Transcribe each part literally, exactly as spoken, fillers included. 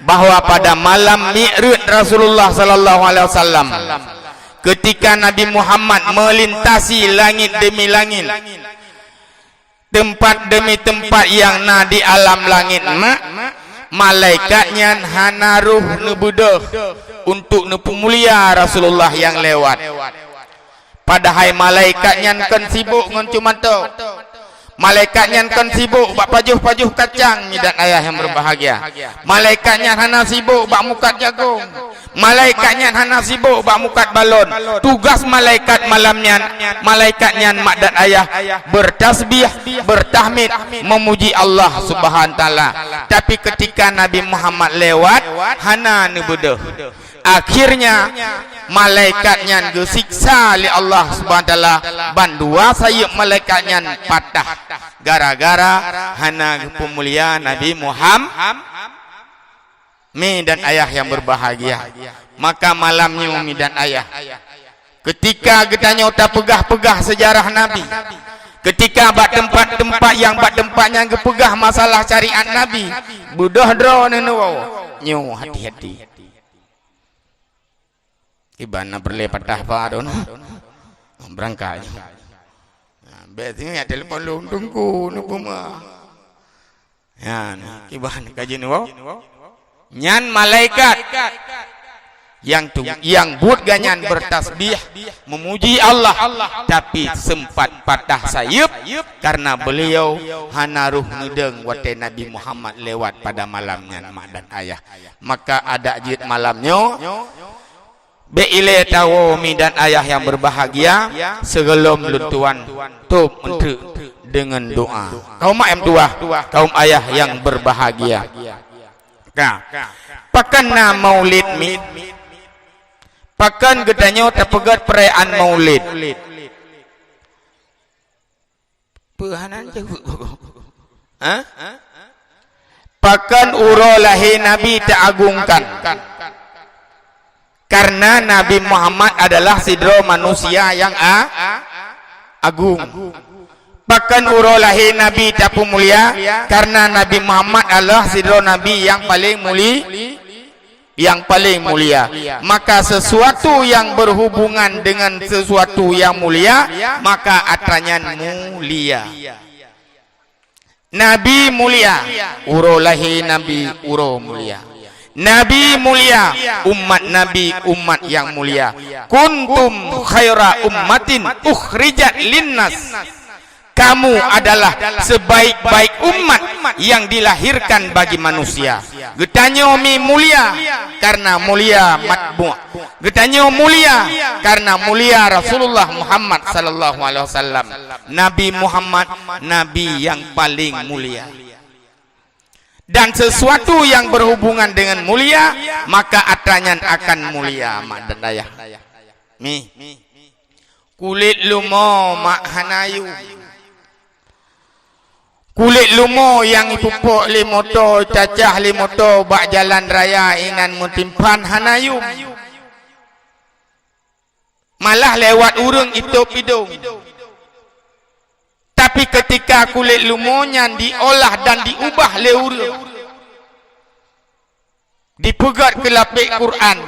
bahwa pada malam Mi'raj Rasulullah sallallahu alaihi wasallam, ketika Nabi Muhammad melintasi langit demi langit, teumpat demi teumpat nyang na di alam langit mak, malaikat nyan hana roh neubeudôh untuk neupeumulia Rasulullah nyang lewat. Padahai malaikat nyan kon sibok ngon cumanto. Malaikat nyan kon sibok bak pajoh-pajoh kacang, mi dan ayah nyang berbahagia. Malaikat nyan hana sibok bak mukat jagong. Malaikat nyan hana sibok bak mukat balon. Tugas malaikat malam nyan, malaikat nyan mak dan ayah bertasbih, bertahmid, memuji Allah Subhanahu wa Taala. Tapi ketika Nabi Muhammad lewat, hana neubeudôh. Akhirnya, malaikat nyan geusiksa lé Allah Subhanahu wa Taala, bandua sayeuep malaikat nyan patah gara-gara hana geupeumulia Nabi Muhammad. Mi dan ayah nyang berbahagia, maka malam nyoe mi dan ayah, ketika geutanyoe tapeugah-peugah seujarah Nabi, ketika bak teumpat-teumpat nyang bak teumpat nyang geupeugah masalah syariat Nabi, beudôh droeneuh nyoe, hati-hati. Iban na peureulée patah pa droeneuh. Beurangkat. Nah, bék singoh jak telepon lôn teungku neupeuma. Nyan, kiban ka jeuet neuwoe. Nyan malaikat nyang tu, nyang buet gobnyan bertasbih, memuji Allah, tapi sempat patah sayeup karena beliau hana roh neudong watée Nabi Muhammad lewat pada malam nyan, mak dan ayah. Maka adak jeuet malam nyoe, bék ilée tawoe mi dan ayah nyang berbahagia, sigohlom lôn tuan tôb eunteuk deungon doa. Kaum mak nyang tuah, kaum ayah nyang berbahagia. Ka. Pakon na Maulid mi? Pakon geutanyoe tapeugét peurayaan Maulid? Peue hana jaweueb? Ha? Pakon uroe lahé Nabi teuagungkan? Karena Nabi Muhammad adalah sidroe manusia nyang a-, agung. Pakon uroe lahé Nabi tapeumulia? Karena Nabi Muhammad adalah sidroe nabi nyang paleng muli-, nyang paleng mulia. Maka sesuatu nyang berhubungan dengan sesuatu nyang mulia, maka atra nyan mulia. Nabi mulia, uroe lahé Nabi uroe mulia. Nabi mulia, umat Nabi umat nyang mulia. Kuntum khaira ummatin ukhrijat linnas. Kamu adalah sebaik-baik umat yang dilahirkan bagi manusia. Geutanyoe mi mulia karena mulia matbu'. Geutanyoe mulia karena mulia Rasulullah Muhammad sallallahu alaihi wasallam. Nabi Muhammad, nabi nyang paleng mulia. Dan sesuatu yang berhubungan dengan mulia, maka atra nyan akan mulia, mak dan ayah. Mi. Kulét lumo mak hana yum. Kulét lumo nyang ipupok lé moto, cacah lé moto bak jalan raya inan meutimpan hana yum. Malah lewat ureuëng itôb idong. Tapi ketika kulét lumo nyan diolah dan diubah lé ureuëng, dipeugét keu lapék Quran,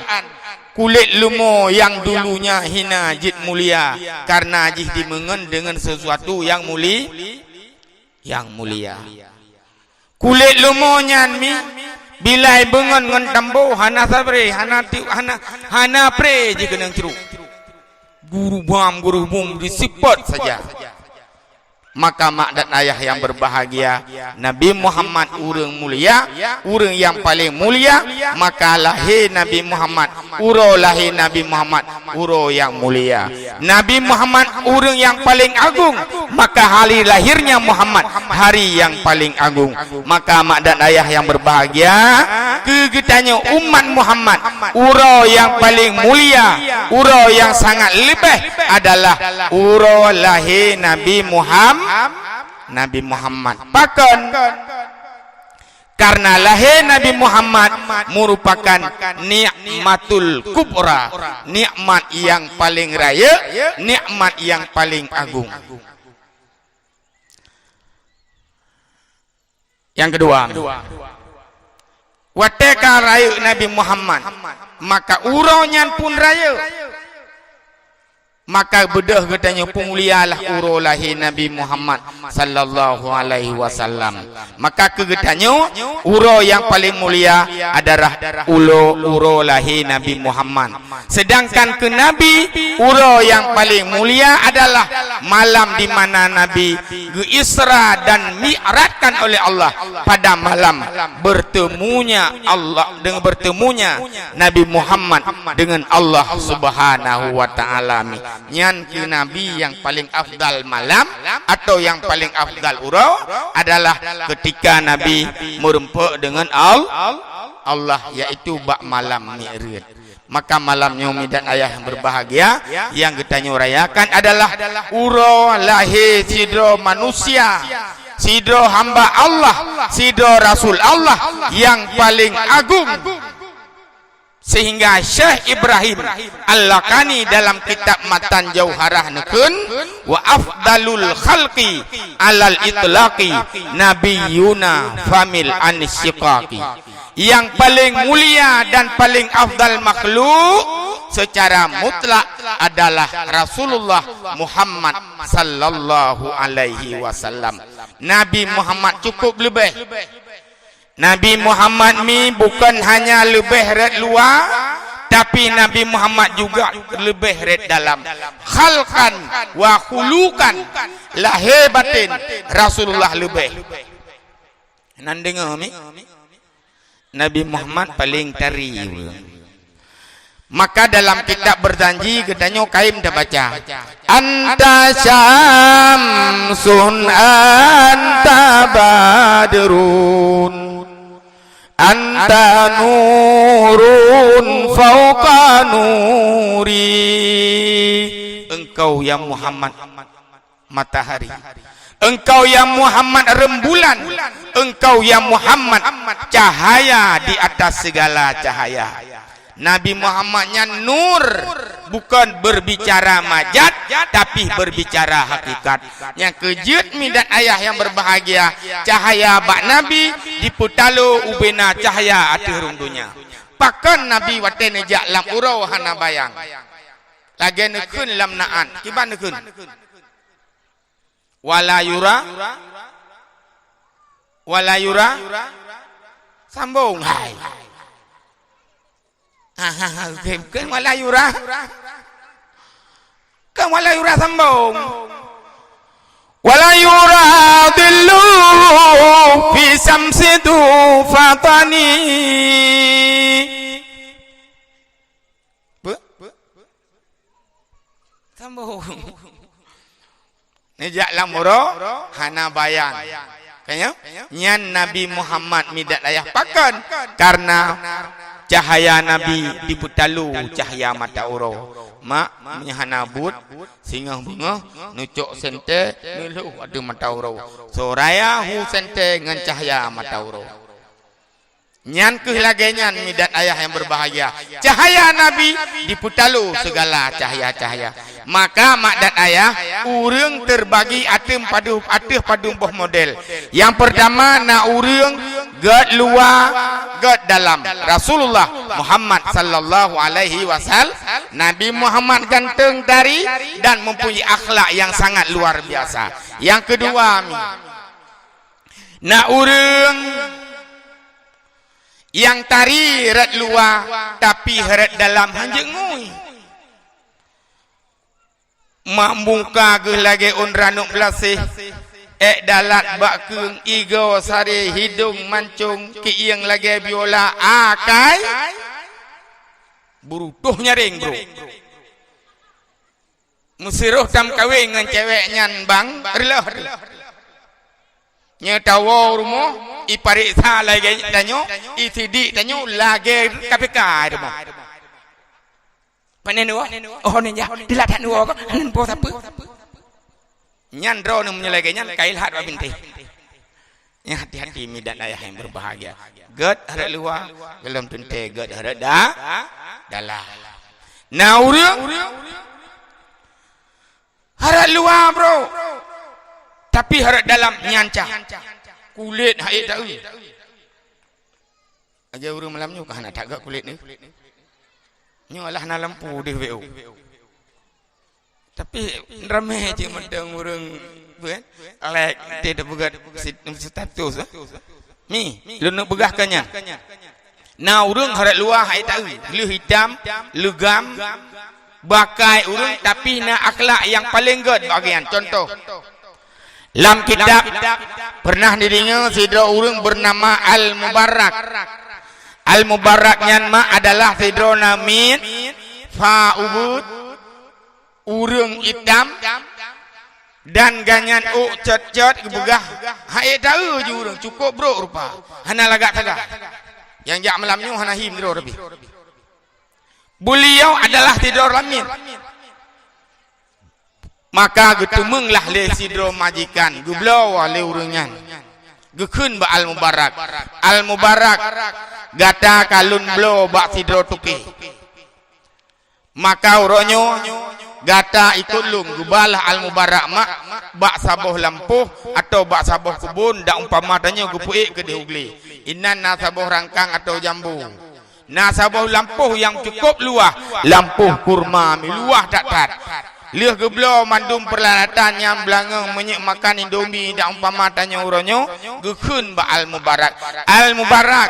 kulét lumo nyang dulunya hina jeuet mulia, karena jih dimeungon deungon sesuatu nyang muli-, nyang mulia. Kulét lumo nyan mi, bilai beungon ngon tambo hana sabre, hana ti-, hana, hana pre jih keunong crok. Gurubam gurubum disipot saja. Maka mak dan ayah yang berbahagia, Nabi Muhammad ureuëng mulia, ureuëng nyang paleng mulia, maka lahé Nabi Muhammad, uroe lahé Nabi Muhammad, uroe nyang mulia. Nabi Muhammad ureuëng nyang paleng agung, maka hari lahirnya Muhammad hari yang paling agung. Maka mak dan ayah yang berbahagia, keu geutanyoe umat Muhammad, uroe nyang paleng mulia, uroe nyang sangat leubeh adalah uroe lahé Nabi Muham-, Nabi Muhammad. Pakon? Karena lahé Nabi Muhammad merupakan nikmatul kubra, nikmat nyang paleng rayeuk, nikmat nyang paleng agung. Nyang keudua, Watée ka rayeuk Nabi Muhammad, maka uroe nyan pun rayeuk. Maka beudôh geutanyoe peumulialah uroe lahé Nabi Muhammad sallallahu alaihi wasallam. Maka keu geutanyoe, uroe nyang paleng mulia adalah ulo-, uroe lahé Nabi Muhammad. Seudangkan keu Nabi, uroe nyang paleng mulia adalah malam di mana Nabi geu-Isra dan Mi'rajkan oleh Allah pada malam bertemunya Allah, dengan bertemunya Nabi Muhammad dengan Allah Subhanahu wa Ta'ala. Nyan keuh Nabi nyang paleng afdal malam, atau nyang paleng afdal uroe adalah ketika Nabi meureumpok dengan Al-, Allah, yaitu bak malam Mi'raj. Maka malam nyoe, midan ayah nyang berbahagia, nyang geutanyoe rayakan adalah uroe lahé sidroe manusia, sidroe hamba Allah, sidroe rasul Allah nyang paleng agong. Sehingga Syekh Ibrahim Al-Laqani dalam kitab Matan Jauharah neukheun, "Wa afdalul khalqi alal itlaqi nabiyuna famil ansiqaqi." Yang paling mulia dan paling afdal makhluk secara mutlak adalah Rasulullah Muhammad sallallahu alaihi wasallam. Nabi Muhammad cukup leubeh. Nabi Muhammad mi bukan hanya leubeh rot luwa, tapi Nabi Muhammad juga leubeh rot dalam. Khalqan wa khuluqan, lahé batin Rasulullah leubeh. Nan deungoe mi? Nabi Muhammad paleng tari ureuëng. Maka dalam kitab Berjanji geutanyoe kayém tabaca, "Anta syamsun, anta badrun, anta nurun fauqa nuri." Engkau ya Muhammad matahari. Engkau ya Muhammad rembulan. Engkau ya Muhammad cahaya di atas segala cahaya. Nabi Muhammad nyan nur, bukan berbicara majaz, tapi berbicara hakikat. Nyang keujeuet midan ayah nyang berbahagia, cahaya bak Nabi dipeutalo ubena cahaya ateueh rhueng donya. Pakon Nabi watée neujak lam uroe hana bayang? Lagée neukheun lam naat, kiban neukheun. Wala yura, wala yura, sambong hai. Ha, ha, ha, kheun, kheun wala yura. Kheun wala yura sambong. Wala yura dhillu fi syamsi tufatani. Be? Sambong. Neujak lam uroe hana bayang. Kanya? Nyan Nabi Muhammad midan ayah pakon, karena cahaya Nabi dipeutalo cahaya mata uroe. Mak, meunyoe hana buet, singoh beungoh, neucok sentée, neulhôh ateueh mata uroe. Soraya hu sentée ngon cahaya mata uroe. Nyan keuh lagée nyan midan ayah nyang berbahagia. Cahaya Nabi dipeutalo segala cahaya-cahaya. Maka mak dan ayah, ureuëng terbagi ateueh padub-, ateueh padub boh model. Nyang pertama na ureuëng gét luwa, gét dalam. Rasulullah Muhammad sallallahu alaihi wasallam, Nabi Muhammad ganteng tari dan mempunyai akhlak yang sangat luar biasa. Yang kedua, mi, na ureuëng nyang tari rot luwa, tapi rot dalam hanjeuet ngui. Mak muka geuh lagée ôn ranub blaseh, ék dalat bak keueng, igoe saré, hidong mancong, kieng lagée biola, akai burutoh nyaréng bro. Meusiroh tameukawen ngon cewek nyan bang, reuloh. Nyoe tawoe rumoh, ipareksa lagée tanyoe, isidik tanyoe lagée K P K rumoh. Pane neuwoe? Oh, neuwoe. Dilat that neuwoe ko, aneuk po sapeue? Nyan droeneuh meunyoe lagée nyan, ka ilhat bak bintéh. Nyang hati-hati midan ayah nyang berbahagia. Gét hareuet luwa, golom teuntée gét hareuet da-, dalam. Na ureuëng hareuet luwa, bro, tapi hareuet dalam nyan cah. Kulét hai taeu. Lagèe ureueng malam nyoe ka hana that gèt kulét nyoe. Nyoe alah na lampu deuh W O. Tapi ramè cit mantong ureueng, apa, kan? Like, dia dah peugah sit-, status, eh. Mi, lôn peugah ka nyan. Na ureueng hareuet luwa hai taeu, lheueh itam, leugam, bakai ureueng, tapi na akhlak nyang paleng gèt bak gobnyan. Contoh, lam kitab pernah dideungö sidroe ureueng beunama Al-Mubarak. Al-Mubarak nyan mak adalah sidroe namiet, fa ubeut, ureueng itam, dan gobnyan ôk cot-cot geupeugah, hai taeu jih ureueng, cukôp brôk rupa, hana lagak sagai. Nyang jak malam nyoe hana hi meudroe Rabbi. Beuliau adalah sidroe ramit. Maka geuteumeung lah lé sidroe majikan, geubloe lé ureueng nyan. Geukheun bak Al-Mubarak, "Al-Mubarak, gata ka lôn bloe bak sidroe toke. Maka uroe nyoe gata ikôt lôn." Geubalah Al-Mubarak mak bak saboh lampôh atawa bak saboh keubon, dak umpama tanyoe geupeuék keudéh u glé. Inan na saboh rangkang atawa jambo. Na saboh lampôh nyang cukôp luwah, lampôh kurma, mi luwah that-that. Lheueh geubloe mandum peuralatan nyang beulangöng, meunyoe makan indomie dak umpama tanyoe uroe nyoe, geukheun bak Al-Mubarak, "Al-Mubarak,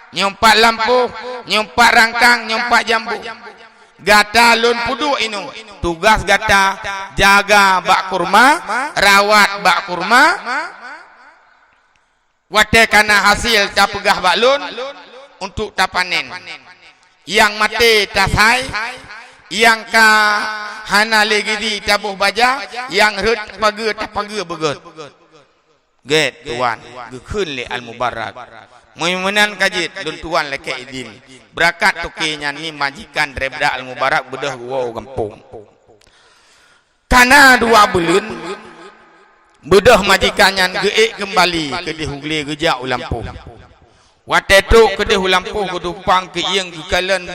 nyoe pat lampôh, nyoe pat rangkang, nyoe pat jambo. Gata lôn peuduek inoe. Tugaih gata jaga bak kurma, rawat bak kurma. Watèe ka na hasil tapeugah bak lôn untuk tapanen. Nyang maté tasai, nyang ka hana lé gizi taboh baja, nyang rhöt pageue tapageue beugöt." "Gèt, Tuan," geukheun lé Al-Mubarak. "Meunyoe meunan ka jeuet, lôn tuan lakèe idhin. Beurakat toke nyan mi majikan daripada Al-Mubarak beudôh geuwoe u gampông." Ka na dua buleuen, beudôh majikan nyan geuék keumbali keudéh u glé geujak u lampôh. Watèe trôk keudéh u lampôh, geudumpang keu ieng geukalon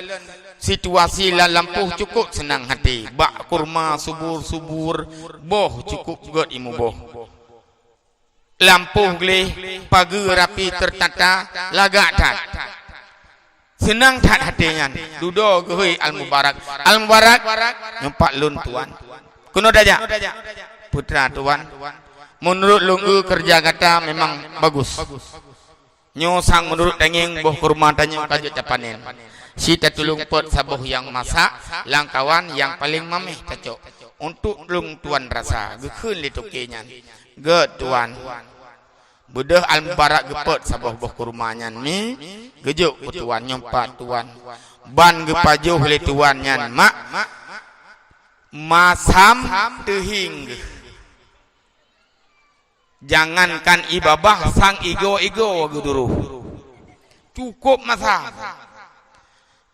situasi lam lampôh cukôp seunang haté. Bak kurma subur-subur, boh cukôp gèt imuboh. Lampôh gleh, pageue rapi teurtata, lagak that. Seunang that haté nyan, dudoe geuhôi Al-Mubarak. "Al-Mubarak, nyoe pat lôn, Tuan." "Keunoe tajak?" "Peue teuma, Tuan?" "Meunurot lôn eu keureuja gata memang bagus. Nyoe sang meunurot tangieng boh kurma tanyoe ka jeuet tapanen. Sit tatulông peuet saboh nyang masak, lamkawan nyang paleng mamèh tacok. Untuk lôn tuan rasa," geukheun lé toke nyan. "Gèt, Tuan." Beudôh Al-Mubarak geupeuet saboh boh kurma nyan mi, geujok keu tuan, "Nyoe pat, Tuan." Ban geupajoh lé tuan nyan mak, masam teuhieng geuh. Jangankan ié babah, sang igoe-igoe geuduroh. Cukôp masam.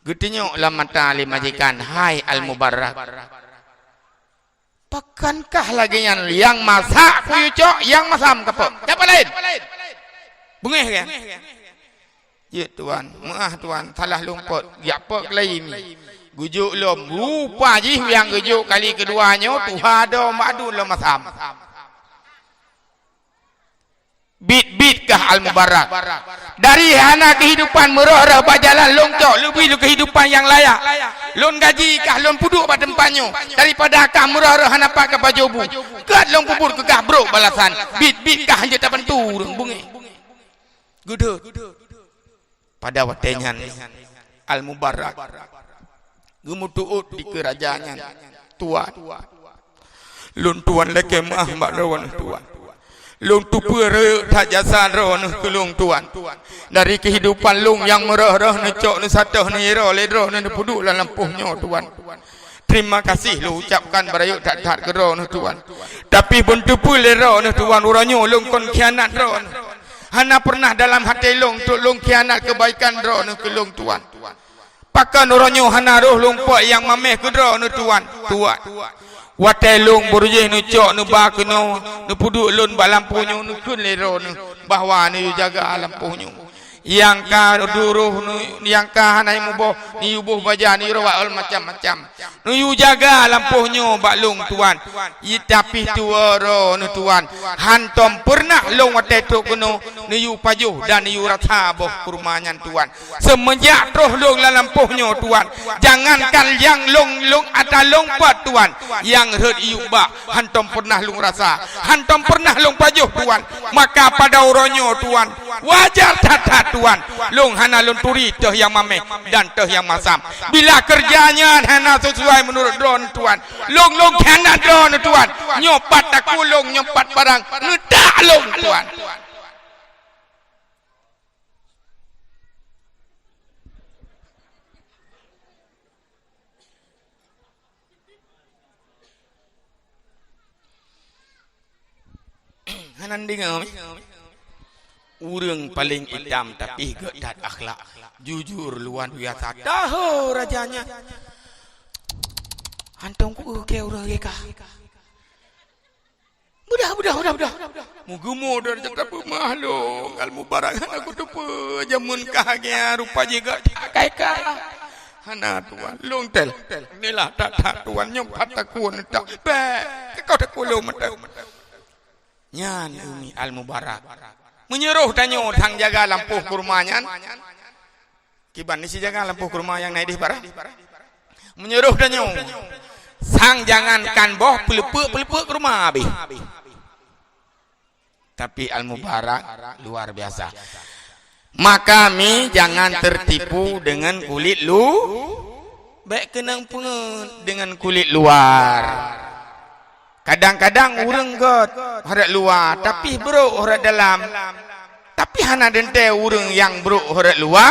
Geutunyok lam mata lé majikan, "Hai Al-Mubarak, pakon kah lagèe nyan, nyang masak kuyue cok, nyang masam kapeuet? Siapa laén?" "Beungèh kan?" "Jeuet, Tuan, meu'ah, Tuan, salah lôn peuet, jak peuet keulayi mi." Geujok lom, rupa jih nyang geujok kali keudua nyoe tuha dong bak aduen lom masam. Biet-biet kah Al-Mubarak. Dari hana keuhidupan meurôh-rôh bak jalan lôn cok, leubeh lé keuhidupan nyang layak. Lôn gaji kah lôn peuduek bak teumpat nyoe, daripada kah meurôh-rôh hana pat kapajoh bu. Gèt lôn peubuet keu kah brôk balasan. Biet-biet kah hanjeuet tabantu ureueng beungèh. Geudeuet. Pada watèe nyan, Al-Mubarak geumeutuôt dikeue raja nyan, "Tuan, lôn tuan lakèe meu'ah bak droeneuh, Tuan. Lôn teupeue rayeuk that jasa droeneuh keu lôn, Tuan. Dari keuhidupan lôn nyang meurôh-rôh neucok, neusatoh, neuhiro lé droeneuh, neupeuduek lam lampôh nyoe, Tuan. Terima kasih lôn ucapkan beurayeuk that-that keu droeneuh, Tuan. Tapi beuneuteupeue lé droeneuh, Tuan, uroe nyoe lôn kon khianat droeneuh. Hana peureunah dalam até lôn untuk lôn khianat keubaikan droeneuh keu lôn, Tuan. Pakon uroe nyoe hana rôh lôn peuet nyang mamèh keu droeneuh, Tuan?" "Tuan, watèe lôn beurujih neucok neuba keunoe, neupeuduek lôn bak lampôh nyoe, neukheun lé droeneuh bahwa neuyue jaga lampôh nyoe. Nyang ka duroh, nyang ka hana muboh, neuyue boh baja, neuyue rawat macam-macam. Neuyue jaga lampôh nyoe bak lôn, tuan. Tapi tuwoe droeneuh, tuan, hántom peureunah lôn watée trok keunoe neuyue pajoh dan neuyue rasa boh kurma nyan, tuan. Seumeunjak troh lôn lam lampôh nyoe, tuan, jangankan nyang lôn, lôn atra lôn pat, tuan, nyang rhot iyup bak hántom peureunah lôn rasa, hántom peureunah lôn pajoh, tuan. Maka pada uroe nyoe, tuan, wajar that-that, tuan, lôn hana lôn turi teuh nyang mamèh dan teuh nyang masam. Bila keureuja nyan hana sisuai meunurot droeneuh, tuan, lôn, lôn khianat droeneuh, tuan. Nyoe pat takue lôn, nyoe pat barang neutak lôn, tuan. Hana deungoe, mi? Ureuëng paleng itam tapi gét that akhlak. Jujur luar biasa. Tahu rajanya. Hántom ku keu ureuëng reka. Mudah, mudah, mudah, mudah. Mugeumo dan tetap mah lôn. Al-Mubarak hana kuteupeue jameun kah gaya rupa jih gét that akai kah. Hana, tuan. Lôn tel. Inilah that-that, tuan, nyoe pat takue neutak. Bèk, keu kau takue lôn mantong. Nyan Umi Al-Mubarak. Meunyoe roh tanyoe sang jaga lampôh kurma nyan. Kiban ni si jaga lampôh kurma nyang na idéh barang. Meunyoe roh tanyoe, sang jangankan boh, peuleupeuk-peuleupeuk kurma habéh. Tapi Al-Mubarak luar biasa. Maka mi jangan tertipu dengan kulit lu, bèk keunong peungeut dengan kulit luar. Kadang-kadang ureuëng gét rhot luwa, tapi brok rhot dalam. Tapi hana teuntèe ureuëng nyang brok rhot luwa,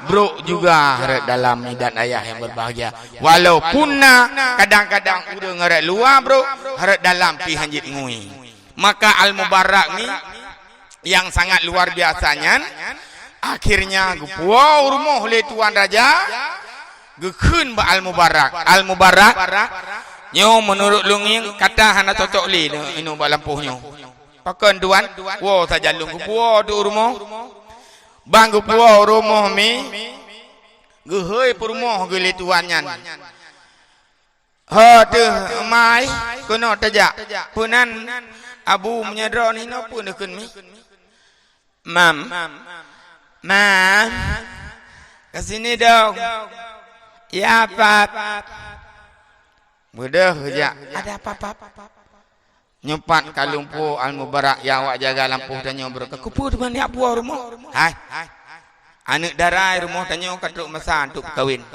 brok juga rhot dalam, ibu dan ayah yang berbahagia. Walaupun na, kadang-kadang ureuëng rhot luwa brok, rhot dalam pih hanjeuet ngui. Maka Al-Mubarak ni nyang sangat luar biasa nyan, akhirnya geupuwoe u rumoh lé Tuan Raja, geukheun bak Al-Mubarak. Al-Mubarak, nyoe meunurot lôn ngieng kata hana cocok lé inoe bak lampôh nyoe. Pakon, Tuan? Woe saja lôn geupuwoe u rumoh. Ban geupuwoe u rumoh mi, geuhôi peurumoh geuh lé Tuan nyan. Ho teuh, Mai, keunoe tajak. Peunan Abu meunyoe droeneuh hinoe peue neukheun mi? Mam. Mam. Ke sini dong. Ya, Pap. Beudôh jak. Ada apa, Pap? Nyoe pat ka lôn puwoe Al-Mubarak nyang awak jaga lampôh tanyoe beureukat. Keupeue teuma neujak puwoe u rumoh? Hai. Aneuk dara rumoh tanyoe ka trok masa untuk peukawen.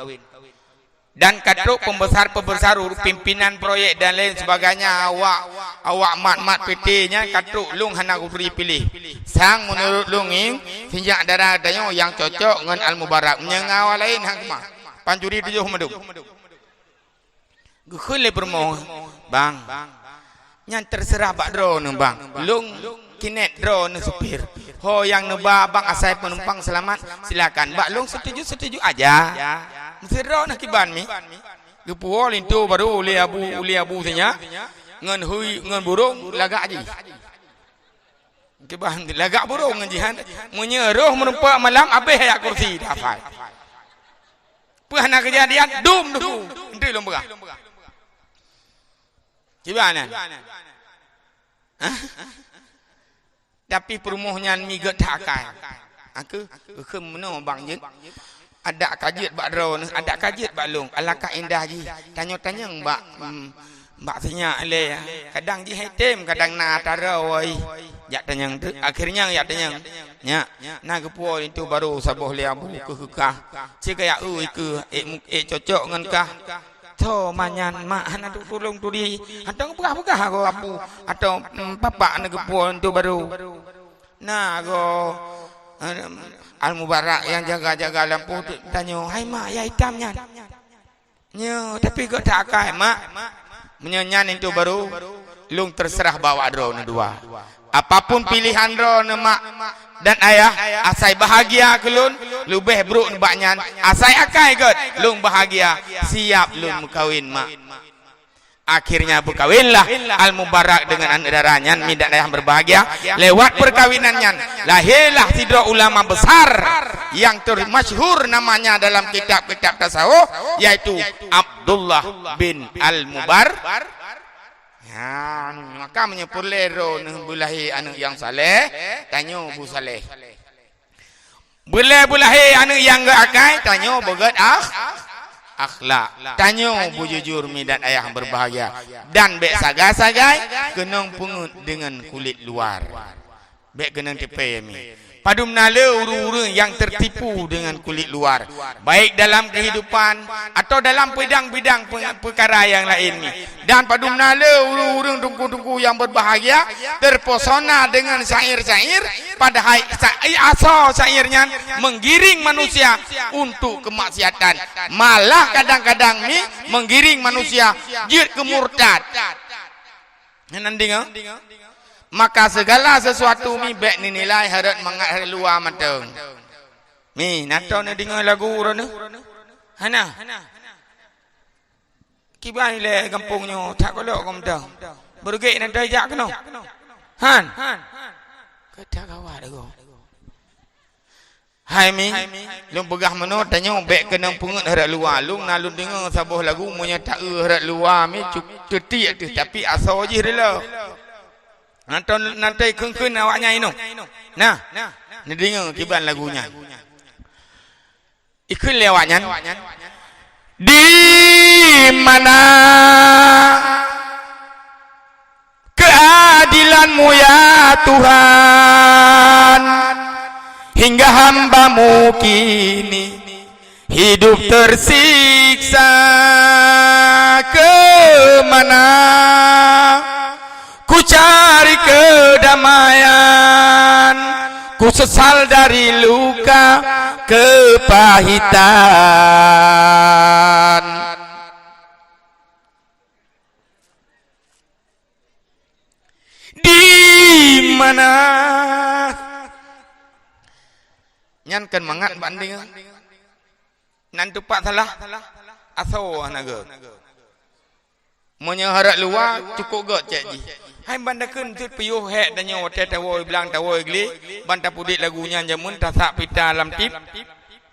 Dan ka trok pembesar-pembesar, pimpinan proyek dan lain sebagainya, awak, awak mat-mat P T nyan ka trok, lôn hana kubri piléh. Sang meunurot lôn ngieng, sinjak dara tanyoe nyang cocok ngon Al-Mubarak, meunyoe ngon awak laén hana keumah. Pancuri tujoh mandum. Geukheun lé peurumoh, "Bang, nyan teuseurah bak droeneuh, Bang. Lôn kinet droeneuh supir. Ho nyang neuba Bang asai peunumpang seulamat, silakan. Bak lôn seutuju-seutuju aja." Meusidroe na kiban mi. Geupuwoe linto barô lé Abu, lé Abu sinyak, ngon hui, ngon burông lagak jih. Kiban lagak burông ngon jihan. Meunyoe roh meurumpok malam, abéh ayat kursi dah hafai. Peue hana keujadian, dum teungku. Enti lôn peugah. Kiban nyan. Hah? Tapi peurumoh nyan mi gét that akai. Aku, geukheun meunoe bang jeuet. Adak ka jeuet bak droeneuh, adak ka jeuet bak lôn. Alangkah indah jih. Tanyong-tanyong bak, em, bak sinyak lé. Kadang jih item, kadang na atra woi. Jak tanyong tu, akhirnya jak tanyong. Nyak, na geupuwoe linto barô saboh lé Abu keuh kah. Cit kajak eu ikeue, ék mu-, ék cocok ngon kah. Tho manyan mak hana tu tulông turi. Atau peugah-peugah aku apu atau, em, bapak na geupuwoe linto barô. Na go, em, Al-Mubarak nyang jaga-jaga lampôh tu tanyoe, "Hai mak, ya itam nyan?" "Nyo, tapi gét that akai, Mak. Meunyoe nyan linto barô, lôn teuseurah bak awak droeneuh dua. Apapun pilihan droeneuh, Mak dan Ayah, asai bahagia keu lôn, leubeh brok nibak nyan, asai akai gét, lôn bahagia, siap lôn meukawen, Mak." Akhirnya beukawinlah Al-Mubarak dengan aneuk dara nyan, mi dan ayah berbahagia. Lewat perkawinan nyan, lahirlah sidroe ulama besar yang termasyhur namanya dalam kitab-kitab tasawuf, yaitu Abdullah bin Al-Mubar-, Ya, maka meunyoe peureulée droeneuh beulahé aneuëk nyang saleh, tanyoe bu saleh. Beulée beulahé aneuëk nyang gét akai, tanyoe beugét akh-, akhlak. Tanyoe bujujur, mi dan ayah berbahagia. Dan bék sagai-sagai keunong peungeuet deungon kulét luar. Bék keunong tipée mi. Padum na le ureuëng-ureuëng nyang teutipu deungon kulét luar, baik dalam keuhidupan atawa dalam bidang-bidang pe-, peukara nyang laén mi. Dan padum na le ureuëng-ureuëng teungku-teungku nyang berbahagia terpesona deungon syair-syair, padahai sa-, asoe syair nyan menggiring manusia untuk kemaksiatan. Malah kadang-kadang mi menggiring manusia jeuet keu murtad. Hana deungoe? Maka segala sesuatu mi bék neunilai hareuet mangat hareuet luwa mantong. Mi, na tho neudeungoe lagu droeneuh? Hana. Kiban ilée gampông nyoe that gohlom gom mantong. Beureuguek na tho jak keunoe. Han. Kata gawat lagu. Hai mi, lôn peugah meunoe, tanyoe bék keunong peungeuet hareuet luwa. Lôn na lôn deungoe saboh lagu, meunyoe taeu hareuet luwa mi, cuk-, teutiek teuh, tapi asoe jih rila. Nantoi, nantoi kheun-kheun awaknyan inoe. Nah, neudeungoe kiban lagu nyan. Ikheun lé awaknyan, "Di mana keadilan-Mu, ya Tuhan, hingga hamba-Mu kini hidup tersiksa? Ke mana ku cari kedamaian, ku sesal dari luka kepahitan. Di mana?" Nyan kan mangat banding. Nan teupat salah, asoe hana gét. Meunyoe hareuet luwa, cukôp gét cék jih. Hai ban takheun cit piôh hék tanyoe watée tawoe blang tawoe glé, ban tapudek lagu nyan jameun tasak pita lam tip.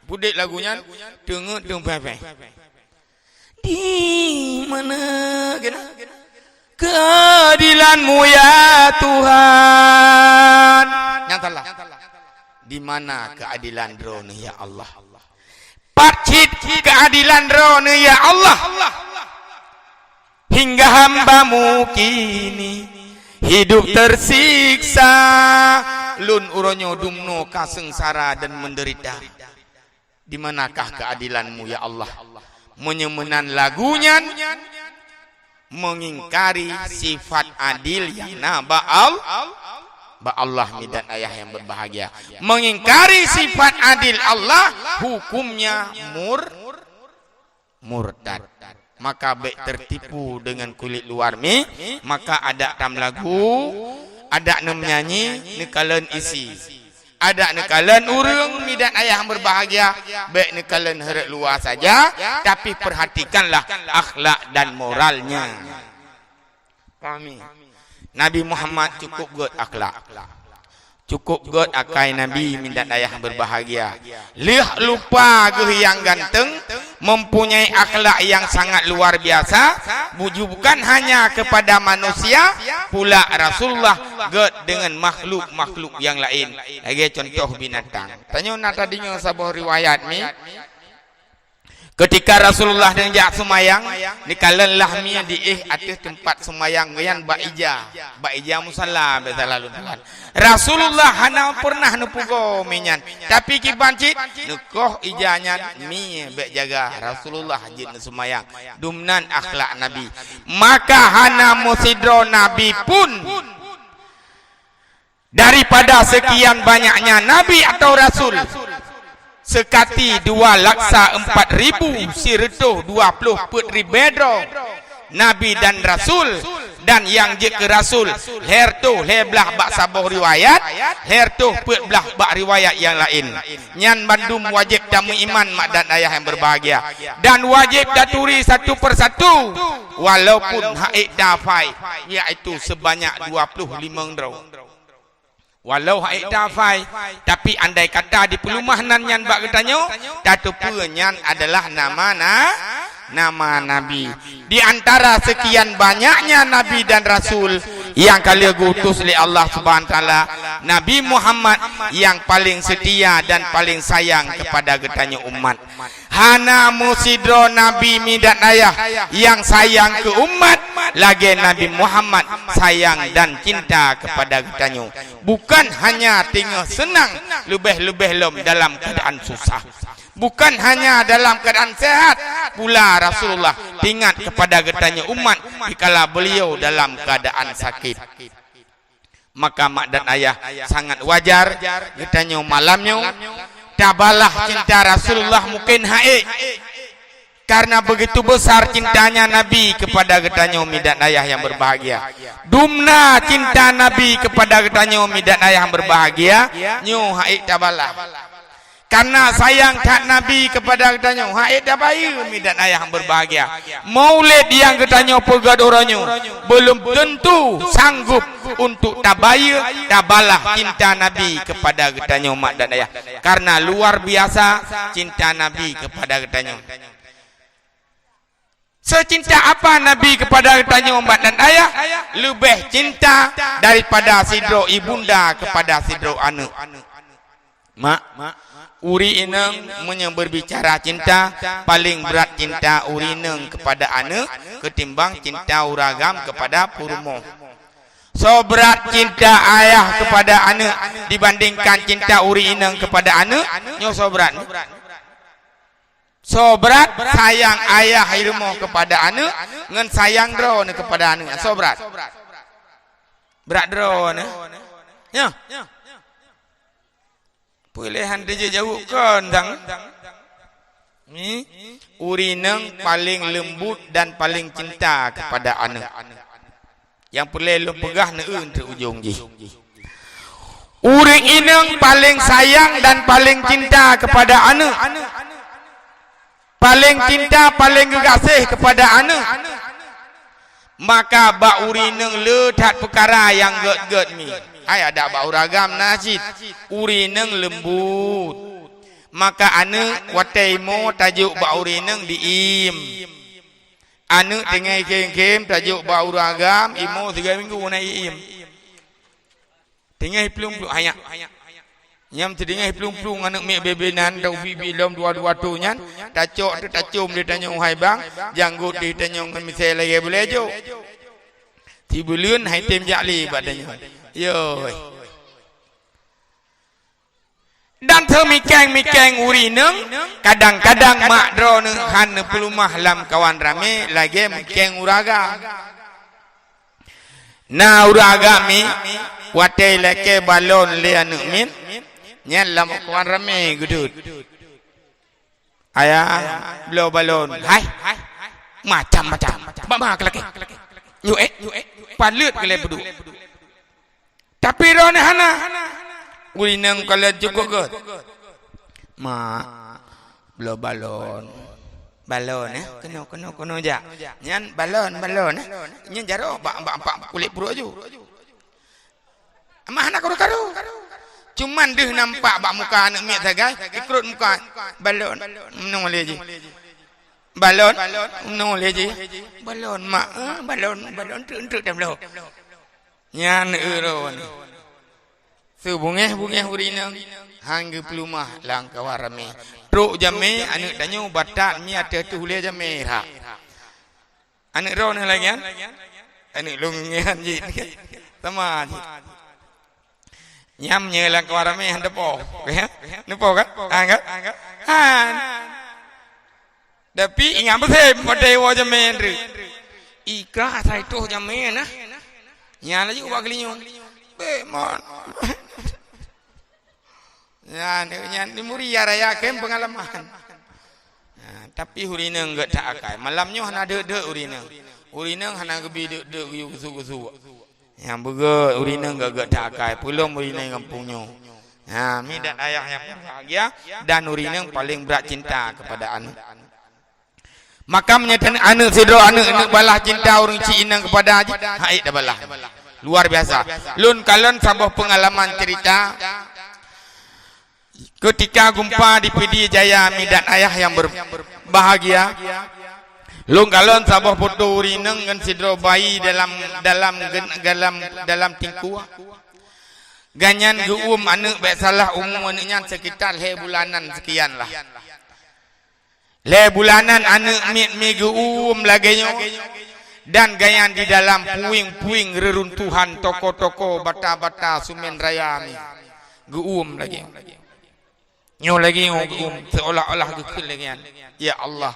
Pudek lagu nyan, teungeut teupéh-péh. Di mana kena keadilan-Mu, ya Tuhan? Nyang salah. Di mana keadilan Droeneuh, ya Allah? Pat cit keadilan Droeneuh, ya Allah? Hingga hamba-Mu kini hidup tersiksa. Lôn uroe nyoe dumnoe ka seungsara dan menderita. Di manakah keadilan-Mu, ya Allah? Meunyoe meunan lagu nyan, mengingkari sifat adil nyang na bak Al-, bak Allah, mi dan ayah yang berbahagia. Mengingkari sifat adil Allah, hukumnya mur-, murtad. Maka bék tertipu dengan kulit luar mi, maka adak tam lagu, adak nem nyanyi, neukalon isi. Adak neukalon ureuëng, mi dan ayah yang berbahagia, bék neukalon hareuet luwa saja, tapi perhatikanlah akhlak dan moralnya. Pahami? Nabi Muhammad cukup gét akhlak. Cukup gét akai Nabi, mi dan ayah yang berbahagia. Lheueh lupa geuh nyang ganteng, mempunyai akhlak yang sangat luar biasa, buju-, bukan hanya kepada manusia, pula Rasulullah gét dengan makhluk-makhluk yang lain. Lagée contoh binatang. Tanyoe na tadeungoe saboh riwayat mi, ketika Rasulullah neujak seumayang, neukalon lah mi diéh ateueh teumpat seumayang nyan bak ija, bak ija musala, biasa lalu tuan. Rasulullah hana pernah neupugoe mi nyan, tapi kiban cit neukoh ija nyan, mi bék jaga Rasulullah jeuet neuseumayang. Dumnan akhlak Nabi. Maka hana meusidroe nabi pun daripada sekian banyaknya nabi atau rasul, seukati dua laksa empat ribu sireutôh dua ploh peuet ribée droe nabi dan rasul, Dan nyang jeuet keu rasul, lhèe reutôh lhèe blaih bak saboh riwayat, lhèe reutôh peuet blaih bak riwayat nyang laén. Nyan bandum wajéb tameuiman, mak dan ayah nyang beubahgia. Dan wajéb taturi satu persatu, walaupun han ék tahafai, yaitu seubanyak dua ploh limong droe. Walau han ék tahafai, tapi andai kata dipeuleumah nan nyan bak geutanyoe, tateupeue nyan adalah nama na-, nama nabi. Di antara sekian banyaknya nabi dan rasul nyang ka lheueh geuutus lé Allah Subhanahu wa Taala, Nabi Muhammad nyang paleng seutia dan paleng sayang keupada geutanyoe umat. Hana meusidroe nabi, mi dan ayah, nyang sayang keu umat lagèe Nabi Muhammad sayang dan cinta keupada geutanyoe. Bukan hanya teungoh seunang, leubeh-leubeh lom dalam keuadaan susah. Bukan hanya dalam keuadaan sehat pula Rasulullah teuingat keupada geutanyoe umat dikala beliau dalam keuadaan sakét. Maka mak dan ayah, sangat wajar geutanyoe malam nyoe tabalah cinta Rasulullah mungken han ék. Karena begitu besar cintanya Nabi kepada geutanyoe, mi dan ayah yang berbahagia. Dumna cinta Nabi kepada geutanyoe, mi dan ayah yang berbahagia, nyoe han ék tabalah. Karena sayang that Nabi kepada geutanyoe, han ék tabayeue, mi dan ayah yang berbahagia. Maulid nyang geutanyoe peugöt uroe nyoe belum tentu sanggup untuk tabayeue, tabalah cinta Nabi kepada geutanyoe, mak dan ayah. Karena luar biasa cinta Nabi kepada geutanyoe. Secinta apa Nabi kepada geutanyoe, mak dan ayah? Leubeh cinta daripada sidroe ibunda kepada sidroe aneuk. Mak, ureueng inong meunyoe berbicara cinta, paling brat cinta ureueng inong kepada aneuk ketimbang cinta ureueng agam kepada peurumoh. Soe brat cinta ayah kepada aneuk dibandingkan cinta ureueng inong kepada aneuk? Nyoe soe brat? Soe brat sayang ayah i rumoh kepada aneuk ngon sayang droeneuh kepada aneuk? Soe brat? Brat droeneuh. Nyoe. Peue lé han teujaweueb kon dang? Ni, ureueng inong paling leumbut dan paling cinta kepada aneuk. Nyang peureulèe lôn peugah neueu teuk ujong jih. Ureueng inong paling sayang dan paling cinta kepada aneuk. Paling cinta, paling geugaséh kepada aneuk. Maka bak ureueng inong le that peukara nyang gèt-gèt mi. Hai adak bak ureueng agam na cit. Ureueng inong leumbut. Maka aneuk watèe imo tajok bak ureueng inong diiem. Aneuk teungoh khém-khém tajok bak ureueng agam, imo sigoe minggu na iem. Teungoh iplueng-plueng, hai nyak. Nyang teungoh iplueng-plueng aneuk miet bebe nan, taubi-bi lom dua-dua tu nyan, tacok teuh tacôm lé tanyoe hai bang, janggot lé tanyoe ngon misai lagèe bulèe jok. Sibuleuen hai tem jak lé bak tanyoe. Yoi. Dan seumikeng-mikeng ureueng inong, kadang-kadang mak droeneuh han neupeuleumah lam kawan ramé lagèe mikeng ureueng agam. Na ureueng agam mi, watèe ilakèe balon lé aneuk miet, nyan lam kawan ramé geudeuet. Ayah, bloe balon. Hai, macam-macam. Bak ma keu lakèe? Nyoe ék, paleuet keu lé peuduek. Tapi droeneuh hana. Ureueng inong kalon cukôp gèt. Mak, bloe balon. Balon, eh? Keunoe, keunoe, keunoe jak. Nyan balon, balon, eh? Nyan jaroe bak, bak, bak kulét pruet aju. Mak hana karu-karu. Cuman deuh nampak bak muka aneuk miet sagai, ikrot muka. Balon, meunoe lé jih. Balon, meunoe lé jih. Balon, mak, eh? Balon, balon, treuk, treuk, tabloe. Nyan uroe nyoe. Seubungéh-bungéh ureueng inong han geupeuleumah lam kawan ramé. Trok jamé aneuk tanyoe batat mi ateueh tuh lé jamé rhah. Aneuk droeneuh lagèe nyan? Aneuk lôn nyan jih. Sama jih. Nyam nyoe lam kawan ramé han teupo. Teupo kan? Han kan? Han. Tapi ingat beusém watèe iwoe jamé treuk. Ika asai toh jamé na. Nyan laju ubak geulinyueng. Bèk mon. Nyan, nyan di muri ya raya kém peungalaman. Nah, tapi ureueng inong gèt that akai. Malam nyoe hana deuek-deuek ureueng inong. Ureueng inong hana geubi deuk-deuk geuyue geusu-geusu. Nyang beugèt ureueng inong gèt-gèt that akai, peulom ureueng inong gampông nyoe. Ha, mi dan ayah nyang berbahagia, dan ureueng inong paling brat cinta kepada aneuk. Maka meunyoe aneuk sidroe aneuk, aneuk balah cinta ureueng cit inong kepada jih, hai dak balah. Luar biasa. Lôn kalon saboh pengalaman cerita. Ketika geumpha di Pidie Jaya, mi dan ayah yang berbahagia, lôn kalon saboh foto ureueng inong ngon sidroe bayi dalam, dalam gen-, dalam, dalam tingkue. Gobnyan geuuem aneuk, bèk salah umu aneuk nyan sekitar lhèe bulanan sekian lah. Lhèe bulanan aneuk miet mi geuuem lagèe nyoe, dan gobnyan di dalam puing-puing reruntuhan, toko-toko, bata-bata, seumén raya mi geuuem lagèe nyoe. Nyoe lagèe nyoe geuuem, seolah-olah geukheun lagèe nyan, "Ya Allah,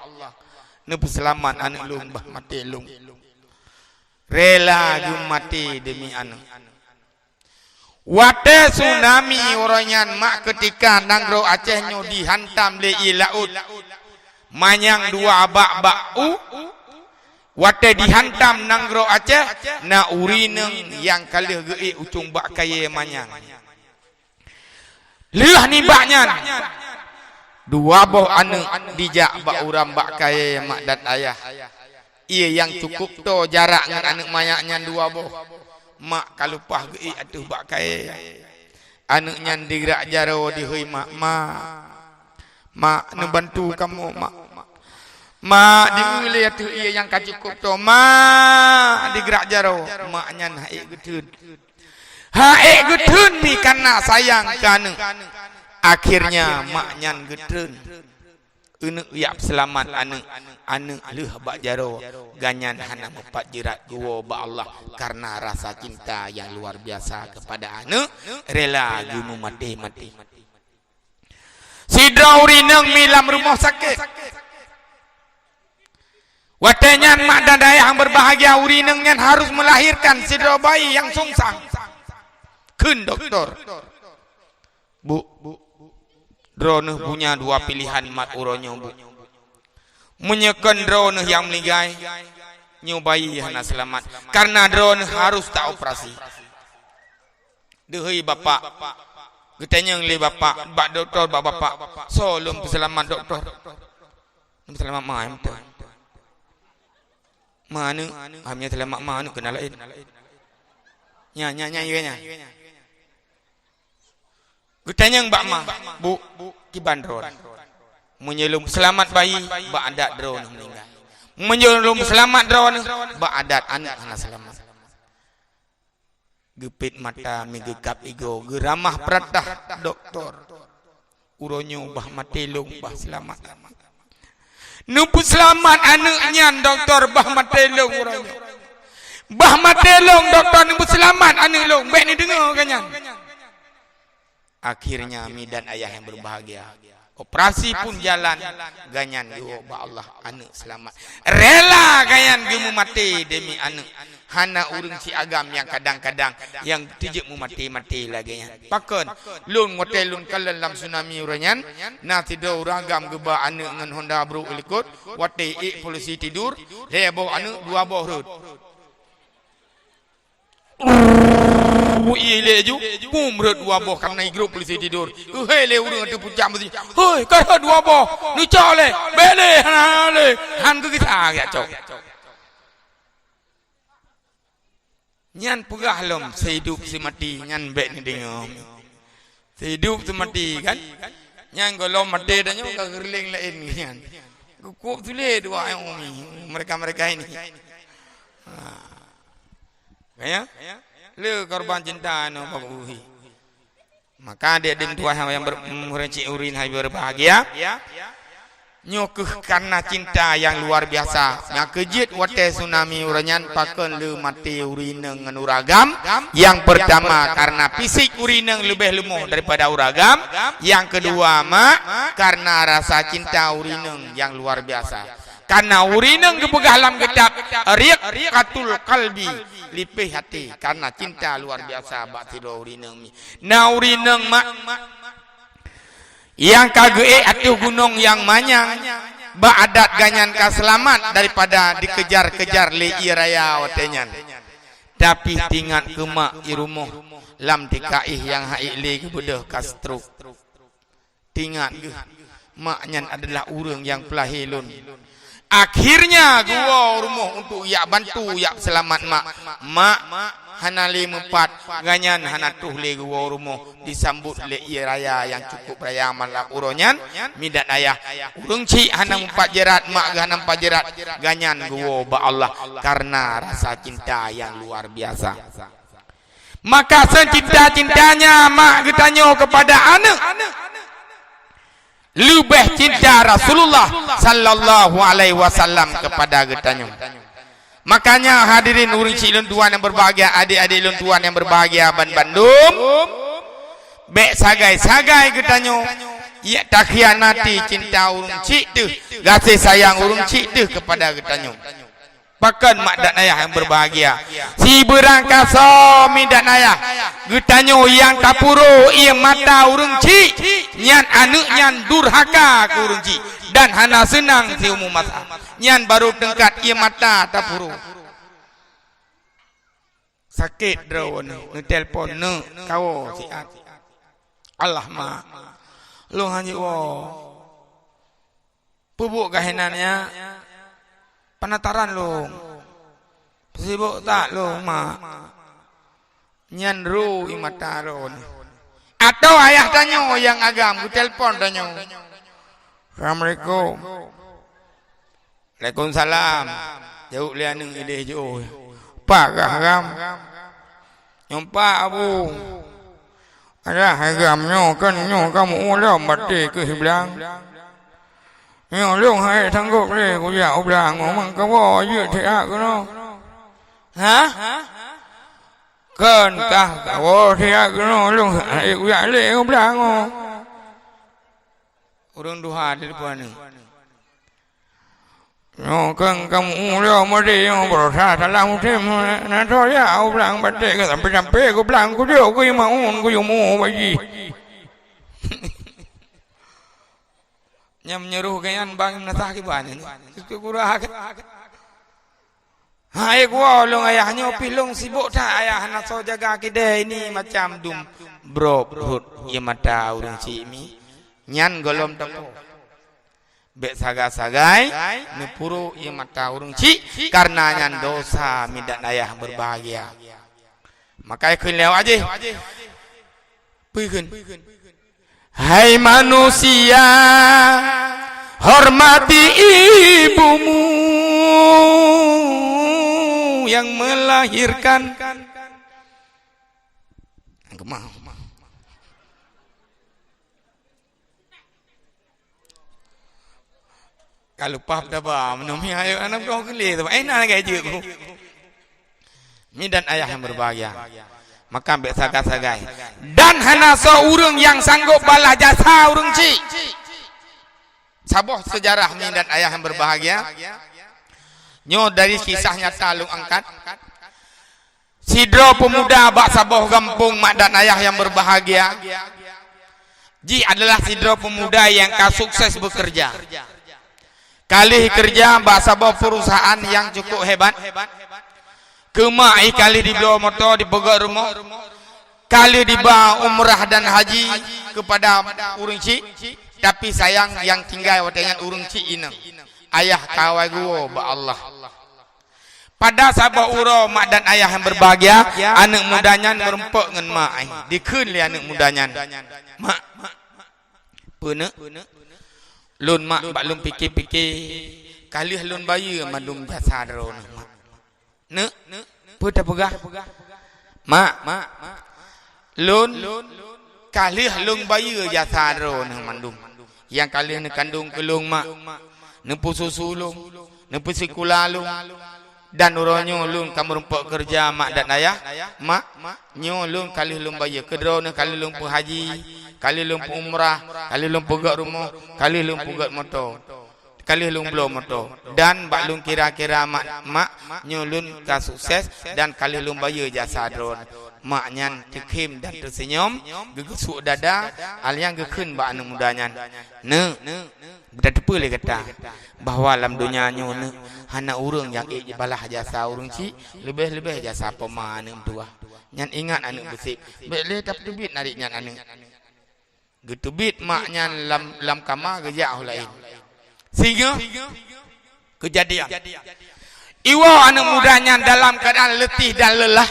neupeuseulamat aneuk lôn bah maté lôn." Rela geumaté demi aneuk. Watèe tsunami uroe nyan, mak, keutika nanggroe Aceh nyoe dihantam lé ié laôt, manyang dua bak-bak u, watèe dihantam nanggroe Aceh, na ureueng inong nyang ka lheueh geuék ucông bak kayèe manyang. Lheueh nibak nyan, dua boh aneuk dijak bak uram bak kayèe mak dan ayah. Ié nyang cukôp toe jarak ngon aneuk manyak nyan dua boh. Mak ka leupah geuék ateueh bak kayèe. Aneuk nyan digrak jaroe dihôi mak, "Mak, mak, neubantu kamoe, mak." Mak dieu lé ateueh ié nyang ka cukôp toe, "Mak," digrak jaroe. Mak nyan han ék geutheun. Han ék geutheun mi kareuna sayang keu aneuk. Akhirnya mak nyan geutreun. Aneuk jak peuseulamat aneuk, aneuk lheueh bak jaroe, gobnyan hana meupat jeurat geuwoe bak Allah kareuna rasa cinta nyang luar biasa keupada aneuk, rela geumeumaté-maté. Sidroe ureueng inong mi lam rumoh sakét. Watèe nyan mak dan ayah nyang berbahagia, ureueng inong nyan harus melahirkan sidroe bayi nyang sungsang. Kheun dokto, "Bu, droeneuh punya dua pilihan mat uroe nyoe, Bu. Meunyoe kon droeneuh nyang meuninggai, nyoe bayi hana seulamat, kareuna droeneuh harus taoperasi." Dihôi bapak, geutanyong lé bapak bak dokto, bak bapak, "Soe lôn peuseulamat, dokto?" "Lôn peuseulamat ma, meuteun." "Ma aneuk?" "Hana seulamat ma aneuk, keunan laén." "Nyan, nyan, nyan, nyan." Geutanyong bak ma, "Bu, kiban droeneuh?" "Meunyoe lôn peuseulamat bayi, bak adat droeneuh meuninggai. Meunyoe lôn peuseulamat droeneuh, bak adat aneuk hana seulamat." Geupét mata, mi geukab igoe, geuramah peuratah dokto. "Uroe nyoe bah maté lôn, bah seulamat." "Neupeuseulamat aneuk nyan, dokto, bah maté lôn uroe nyoe. Bah maté lôn, dokto, neupeuseulamat aneuk lôn, bèk neudeungoe keu nyan." Akhirnya, mi dan ayah yang berbahagia, operasi pun jalan, gobnyan geuwoe bak Allah, aneuk seulamat. Rela gobnyan geumeumaté demi aneuk. Hana ureueng siagam nyang kadang-kadang nyang teujeuet meumaté-maté lagèe nyan. Pakon? Lôn watèe lôn kalon lam tsunami uroe nyan, na sidroe ureueng agam geuba aneuk ngon honda brôk likot, watèe ék polisi tidur, lhèe boh aneuk, dua boh rhot. Ié lé ju, pum rhot dua boh kareuna igrôp polisi tidur. Keuhai lé ureueng ateueh pucak meuseujid, "Hoi, ka rhot dua boh, neucok lé, bèk lé, hana, hana lé." Han geugisa geujak cok. Nyan peugah lom, seuhidup seumati, nyan bèk neudeungoe. Seuhidup seumati, kan? Nyan gohlom maté tanyoe ka geureuleng laén nyan. Geukuek tuléh dua ayong umi, mereka-mereka ini. Ha. Kaya? Le korban cinta nyoe bak uhi. Maka, adik-adik tuan yang ber-, murid cik urin hai berbahagia, nyoe keuh karena cinta yang luar biasa. Nyang keujeuet watèe tsunami uroe nyan pakon le maté ureueng inong ngon ureueng agam. Yang pertama, karena fisik ureueng inong leubeh leumoh daripada ureueng agam. Yang kedua, mak, karena rasa cinta ureueng inong yang luar biasa. Karena ureueng inong geupeugah lam kitab Riqqatul Qalbi, lipéh até, karena cinta luar biasa bak sidroe ureueng inong mi. Na ureueng inong mak nyang ka geuék ateueh gunong nyang manyang, Bak adat geuh nyan ka seulamat daripada dikejar-kejar lé ie raya watée nyan. Tapi teuingat keu mak ie rumoh lam tika éh nyang han ék lé geubeudôh ka stroke. Teuingat geuh, mak nyan adalah ureuëng nyang peulahé lôn. Akhirnya geuwoe u rumoh untuk jak bantu, jak seulamat mak. Mak hana lé meupat, geuh nyan hana troh lé geuwoe u rumoh, disambot lé ie raya nyang cukup raya malam uroe nyan. Midan ayah, ureuëng chik hana meupat jeurat, mak geuh hana meupat jeurat, geuh nyan geuwoe bak Allah karena rasa cinta nyang luar biasa. Maka seucinta-cintanya mak geutanyoe kepada aneuk, leubeh cinta Rasulullah sallallahu alaihi wasallam kepada geutanyoe. Makanya hadirin ureuëng chik lôn tuan nyang berbahagia, adik-adik lôn tuan nyang berbahagia ban bandum, bék sagai-sagai geutanyoe ya takhianati cinta ureuëng chik teuh, gaséh sayang ureuëng chik teuh kepada geutanyoe. Pakon mak dan ayah nyang berbahagia? Sibeurangkasoe midan ayah, geutanyoe nyang tapuro ie mata ureuëng chik, nyan aneuk nyan durhaka keu ureuëng chik dan hana seunang siumu masa. Nyan barô teungkat ie mata tapuro. Sakét droeneuh, neutelepon neuk kawoe siat. Allah mak, lôn hana jiwoe. Peubuet keuhina nyan, peunataran lôn. Sibok that lôn mak. Nyan ro ie mata droeneuh. Atawa ayah tanyoe nyang agam geutelepon tanyoe. Assalamualaikum. Waalaikumsalam. Jaweueb lé aneuk ideh jiôh. Pak gah agam. Nyoe pak abu. Alah agam nyoe kan nyoe kamoe ulôn baté keuh blang. Nyoe lôn hai sanggob lé kujak u blang ngon mangkawoe jeuet siat keunoe. Hah? Kon kah kawoe siat keunoe lôn hai kujak lé u blang ngon. Ureuëng duha di depan ni. Nyoe keueng kamoe ulôn meudeh nyoe beurasa salah musém, na soe ya u blang baté ka sampai-sampai ku blang kujok ku imaun ku yumu baji. Nyang meunyeurôh geuyan bang meunasah kiban nyoe. Keu gura kan. Hai gua ulôn ayah nyoe pih lôn sibok that ayah na soe jaga kidée ini macam dum brok brot ie mata ureuëng chik mi. Nyan gohlom teupeu. Bék sagai-sagai neupuro ie mata ureuëng chik, karena nyan dosa midan ayah berbahagia. Maka kheun lé awak jih. Peue kheun? Hai manusia, hormati ibumu yang melahirkan. Keumah. Ka lupa taba, meunyoe mi ayo aneuk dong geulé taba. Eh, na lagée jeuet ku. Midan ayah yang berbahagia. Maka bék sagai-sagai. Dan hana soe ureuëng nyang sanggob balah jasa ureuëng chik. Saboh sejarah midan ayah yang berbahagia. Nyoe dari kisah nyata lôn angkat. Sidroe peumuda bak saboh gampông mak dan ayah nyang berbahagia. Jih adalah sidroe peumuda nyang ka sukses bekerja. Ka lheueh keureuja bak saboh perusahaan nyang cukup hebat. Keu mak jih ka lheueh dibloe moto dipeugét rumoh. Ka lheueh diba umrah dan haji keupada ureuëng chik. Tapi sayang nyang tinggai watée nyan ureuëng chik inong. Ayah ka awai geuwoe bak Allah. Pada saboh uroe mak dan ayah nyang berbahagia, aneuk muda nyan meurumpok ngon mak, eh, dikheun lé aneuk muda nyan, "Mak, peue neuk? Lôn mak bak lôn pike-pike, ka lheueh lôn bayeue mandum jasa droeneuh, mak." "Neuk, peue tapeugah?" "Mak, lôn ka lheueh lôn bayeue jasa droeneuh mandum. Nyang ka lheueh neukandong keu lôn, mak, neupeususu lôn, neupeusikula lôn. Dan uroe nyoe lôn ka meurumpok keureuja mak dan ayah, mak, nyoe lôn ka lheueh lôn bayeue keu droeneuh, ka lheueh lôn peuhaji, ka lheueh lôn peuumrah, ka lheueh lôn peugét rumoh, ka lheueh lôn peugét moto." Ka lheueh lôn bloe moto. Dan bak lôn kira-kira mak, mak, nyoe lôn ka sukses dan ka lheueh lôn bayeue jasa droeneuh. Mak nyan teukhém dan teusenyum, geugeusuk dada, alheuh geukheun bak aneuk muda nyan, "Neuk, beutateupeue lé gata bahwa lam donya nyoe, Neuk, hana ureuëng nyang ék jibalah jasa ureuëng chik, leubeh-leubeh jasa poma aneuk meutuwah. Nyan ingat aneuk beuséb, bék lé tapeuteubiet narit nyan aneuk." Geuteubiet mak nyan lam, lam kama, geujak u laén. Singoh keujadian, iwoe aneuk muda nyan dalam keuadaan leutih dan leulah,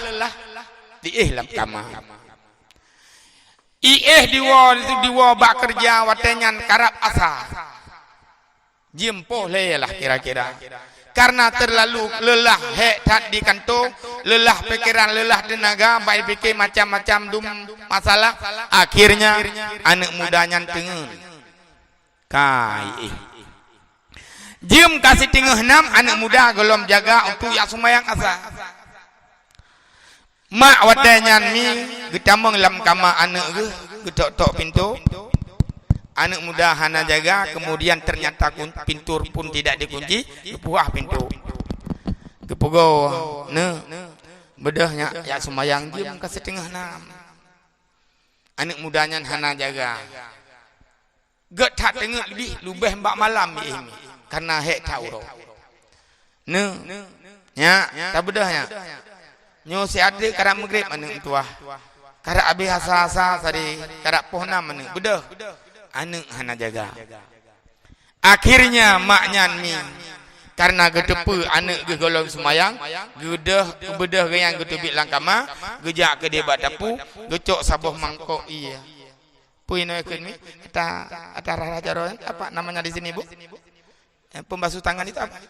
diéh lam kama. Iéh diwoe, diwoe bak keureuja watée nyan karab asa. Jeuem poh lhée lah kira-kira. Karena terlalu lelah, hék that di kantô, lelah pikeran, lelah teunaga, bak pike macam-macam dum masalah. Akhirnya, aneuk muda nyan teungeut. Kai éh. Jeuem ka siteungoh nam, aneuk muda gohlom jaga untuk jak seumayang asa. Mak watée nyan mi geutamong lam kama aneuk geuh, geutok-tok pintoe. Aneuk muda hana jaga, kemudian ternyata kun-, pintu pun tidak dikunci, geupuhah pintoe. Geupeugah, "Neuk, beudôh nyak jak seumayang, jeuem ka siteungoh nam." Aneuk muda nyan hana jaga. Gét that teungeut leubeh, leubeh bak malam jih mi, kareuna hék that uroe. Neuk, nyak, tabeudôh nyak. Nyoe siat teuk karab meugreb aneuk meutuwah. Karab abéh asa-asa sadé, karab poh nam aneuk, beudôh. Aneuk hana jaga. Akhirnya mak nyan mi, kareuna geuteupeue aneuk geuh gohlom seumayang, geudôh, geubeudôh geuh nyan geuteubiet lam kama, geujak keudeh bak dapu, geucok saboh mangkok ié. Peue inoe kheun mi? Ata, ata rara jaroe, apa namanya di sini, Bu? Eh, pembasuh tangan itu apa?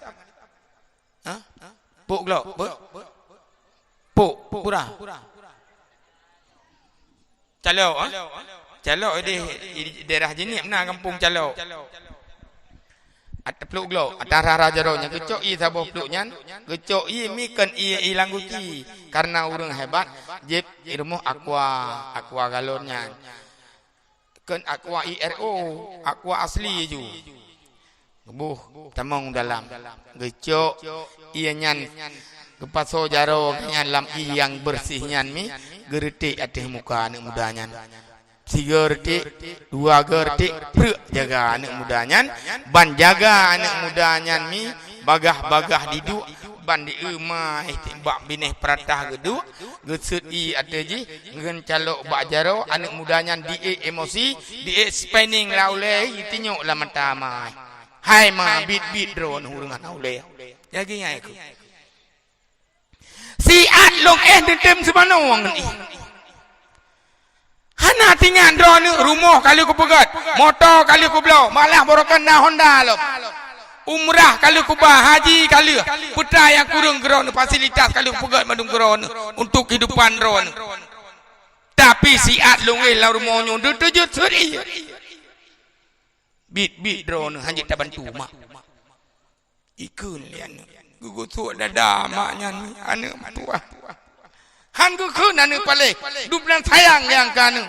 Hah? Pok glok, pok? Pok, pura. Calok, ha? Calok di, di daerah Jeunieb na gampông Calok. At-, pluek glok, ata rara jaroe nyan geucok ié saboh pluek nyan, geucok ié mi kheun ié ilang guci. Kareuna ureuëng hebat, jieb i rumoh aqua, aqua galon nyan. Kheun aqua I R O, aqua asli ju. Geuboh tamong dalam. Geucok ié nyan, geupasoe jaroe nyan lam ié nyang beureuséh nyan mi, geureutek ateueh muka aneuk muda nyan. Sigoe reutek, dua goe reutek, preuk jaga aneuk muda nyan, ban jaga aneuk muda nyan mi, bagah-bagah diduek, ban di eu ma, eh, bak binéh peuratah geuduek, geuseuet ié ateueh jih, ngon calok bak jaroe, aneuk muda nyan diék emosi, diék spinning lam ulée, itinyok lam mata ma. Hai ma, biet-biet droeneuh ureuëng hana ulée. Lagée nyan keuh. Siat lôn éh neutem seumanong ngon ié. Hana tingan droeneuh, rumoh ka lheueh kupeugét, moto ka lheueh kubloe, malah barokon na Honda lom. Umrah ka lheueh kuba, haji ka lheueh, peue nyang kureueng keu droeneuh, fasilitas ka lheueh kupeugét mandum keu droeneuh untuk kehidupan droeneuh. Tapi siat lôn éh lam rumoh nyoe, teuteujeuet seuet ié. Biet-biet droeneuh hana jeuet tabantu mak. Ikheun lé aneuk. Geugusok dada mak nyan, aneuk meutuwah. Han geukheun aneuk paléh, dum nan sayang nyang keu aneuk.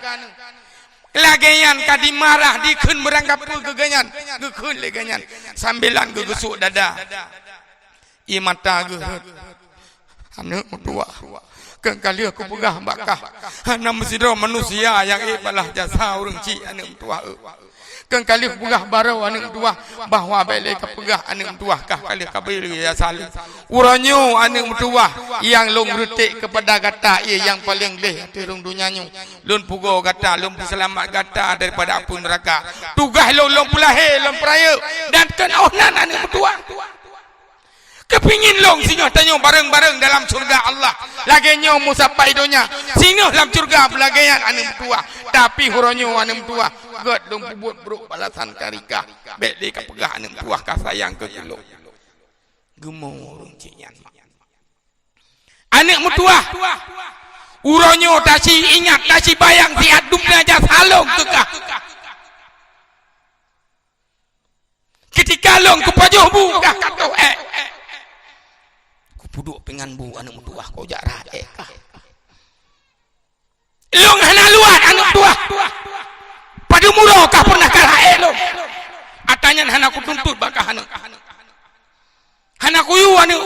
Lagée nyan ka dimarah, dikheun meurangkapeue keu geuh nyan, geukheun lé geuh nyan. Sambilan geugusok dada. Ié mata geuh rhot. Aneuk meutuwah, keu ka lheueh kupeugah bak kah, hana meusidroe manusia nyang ék balah jasa ureuëng chik aneuk meutuwah eu. Keu ka lheueh kupeugah baroe aneuk meutuwah, bahwa bék lé kapeugah aneuk meutuwah kah ka lheueh kabri lé jasa lé. Uroe nyoe aneuk meutuwah nyang lôn reutek keupada gata ié nyang paleng gleh ateueh rhueng donya nyoe. Lôn pugoe gata, lôn peuseulamat gata daripada apui neuraka. Tugaih lôn, lôn peulahé, lôn peurayeuk, dan keu óh nan aneuk meutuwah. Keupingin lôn singoh tanyoe bareng-bareng dalam syeuruga Allah. Lagée nyoe meusapat donya, singoh lam syeuruga beulagée nyan aneuk meutuwah. Tapi uroe nyoe aneuk meutuwah, gét lôn peubuet brok balasan keu kah. Bék lé kapeugah aneuk meutuwah ka sayang keu lôn. Geumo ureuëng chik nyan. Aneuk meutuwah, uroe nyoe taci ingat, taci bayang siat dum na jasa lôn keu kah. Keutika lôn kupajoh bu kah ka toh ék. Kupeuduek pingan bu aneuk meutuwah kujak rhah ék kah. Lôn hana luwat aneuk meutuwah. Padum uroe kah pernah karhah ék lôn. Ata nyan hana kutuntut bak kah aneuk. Hana kuyue aneuk.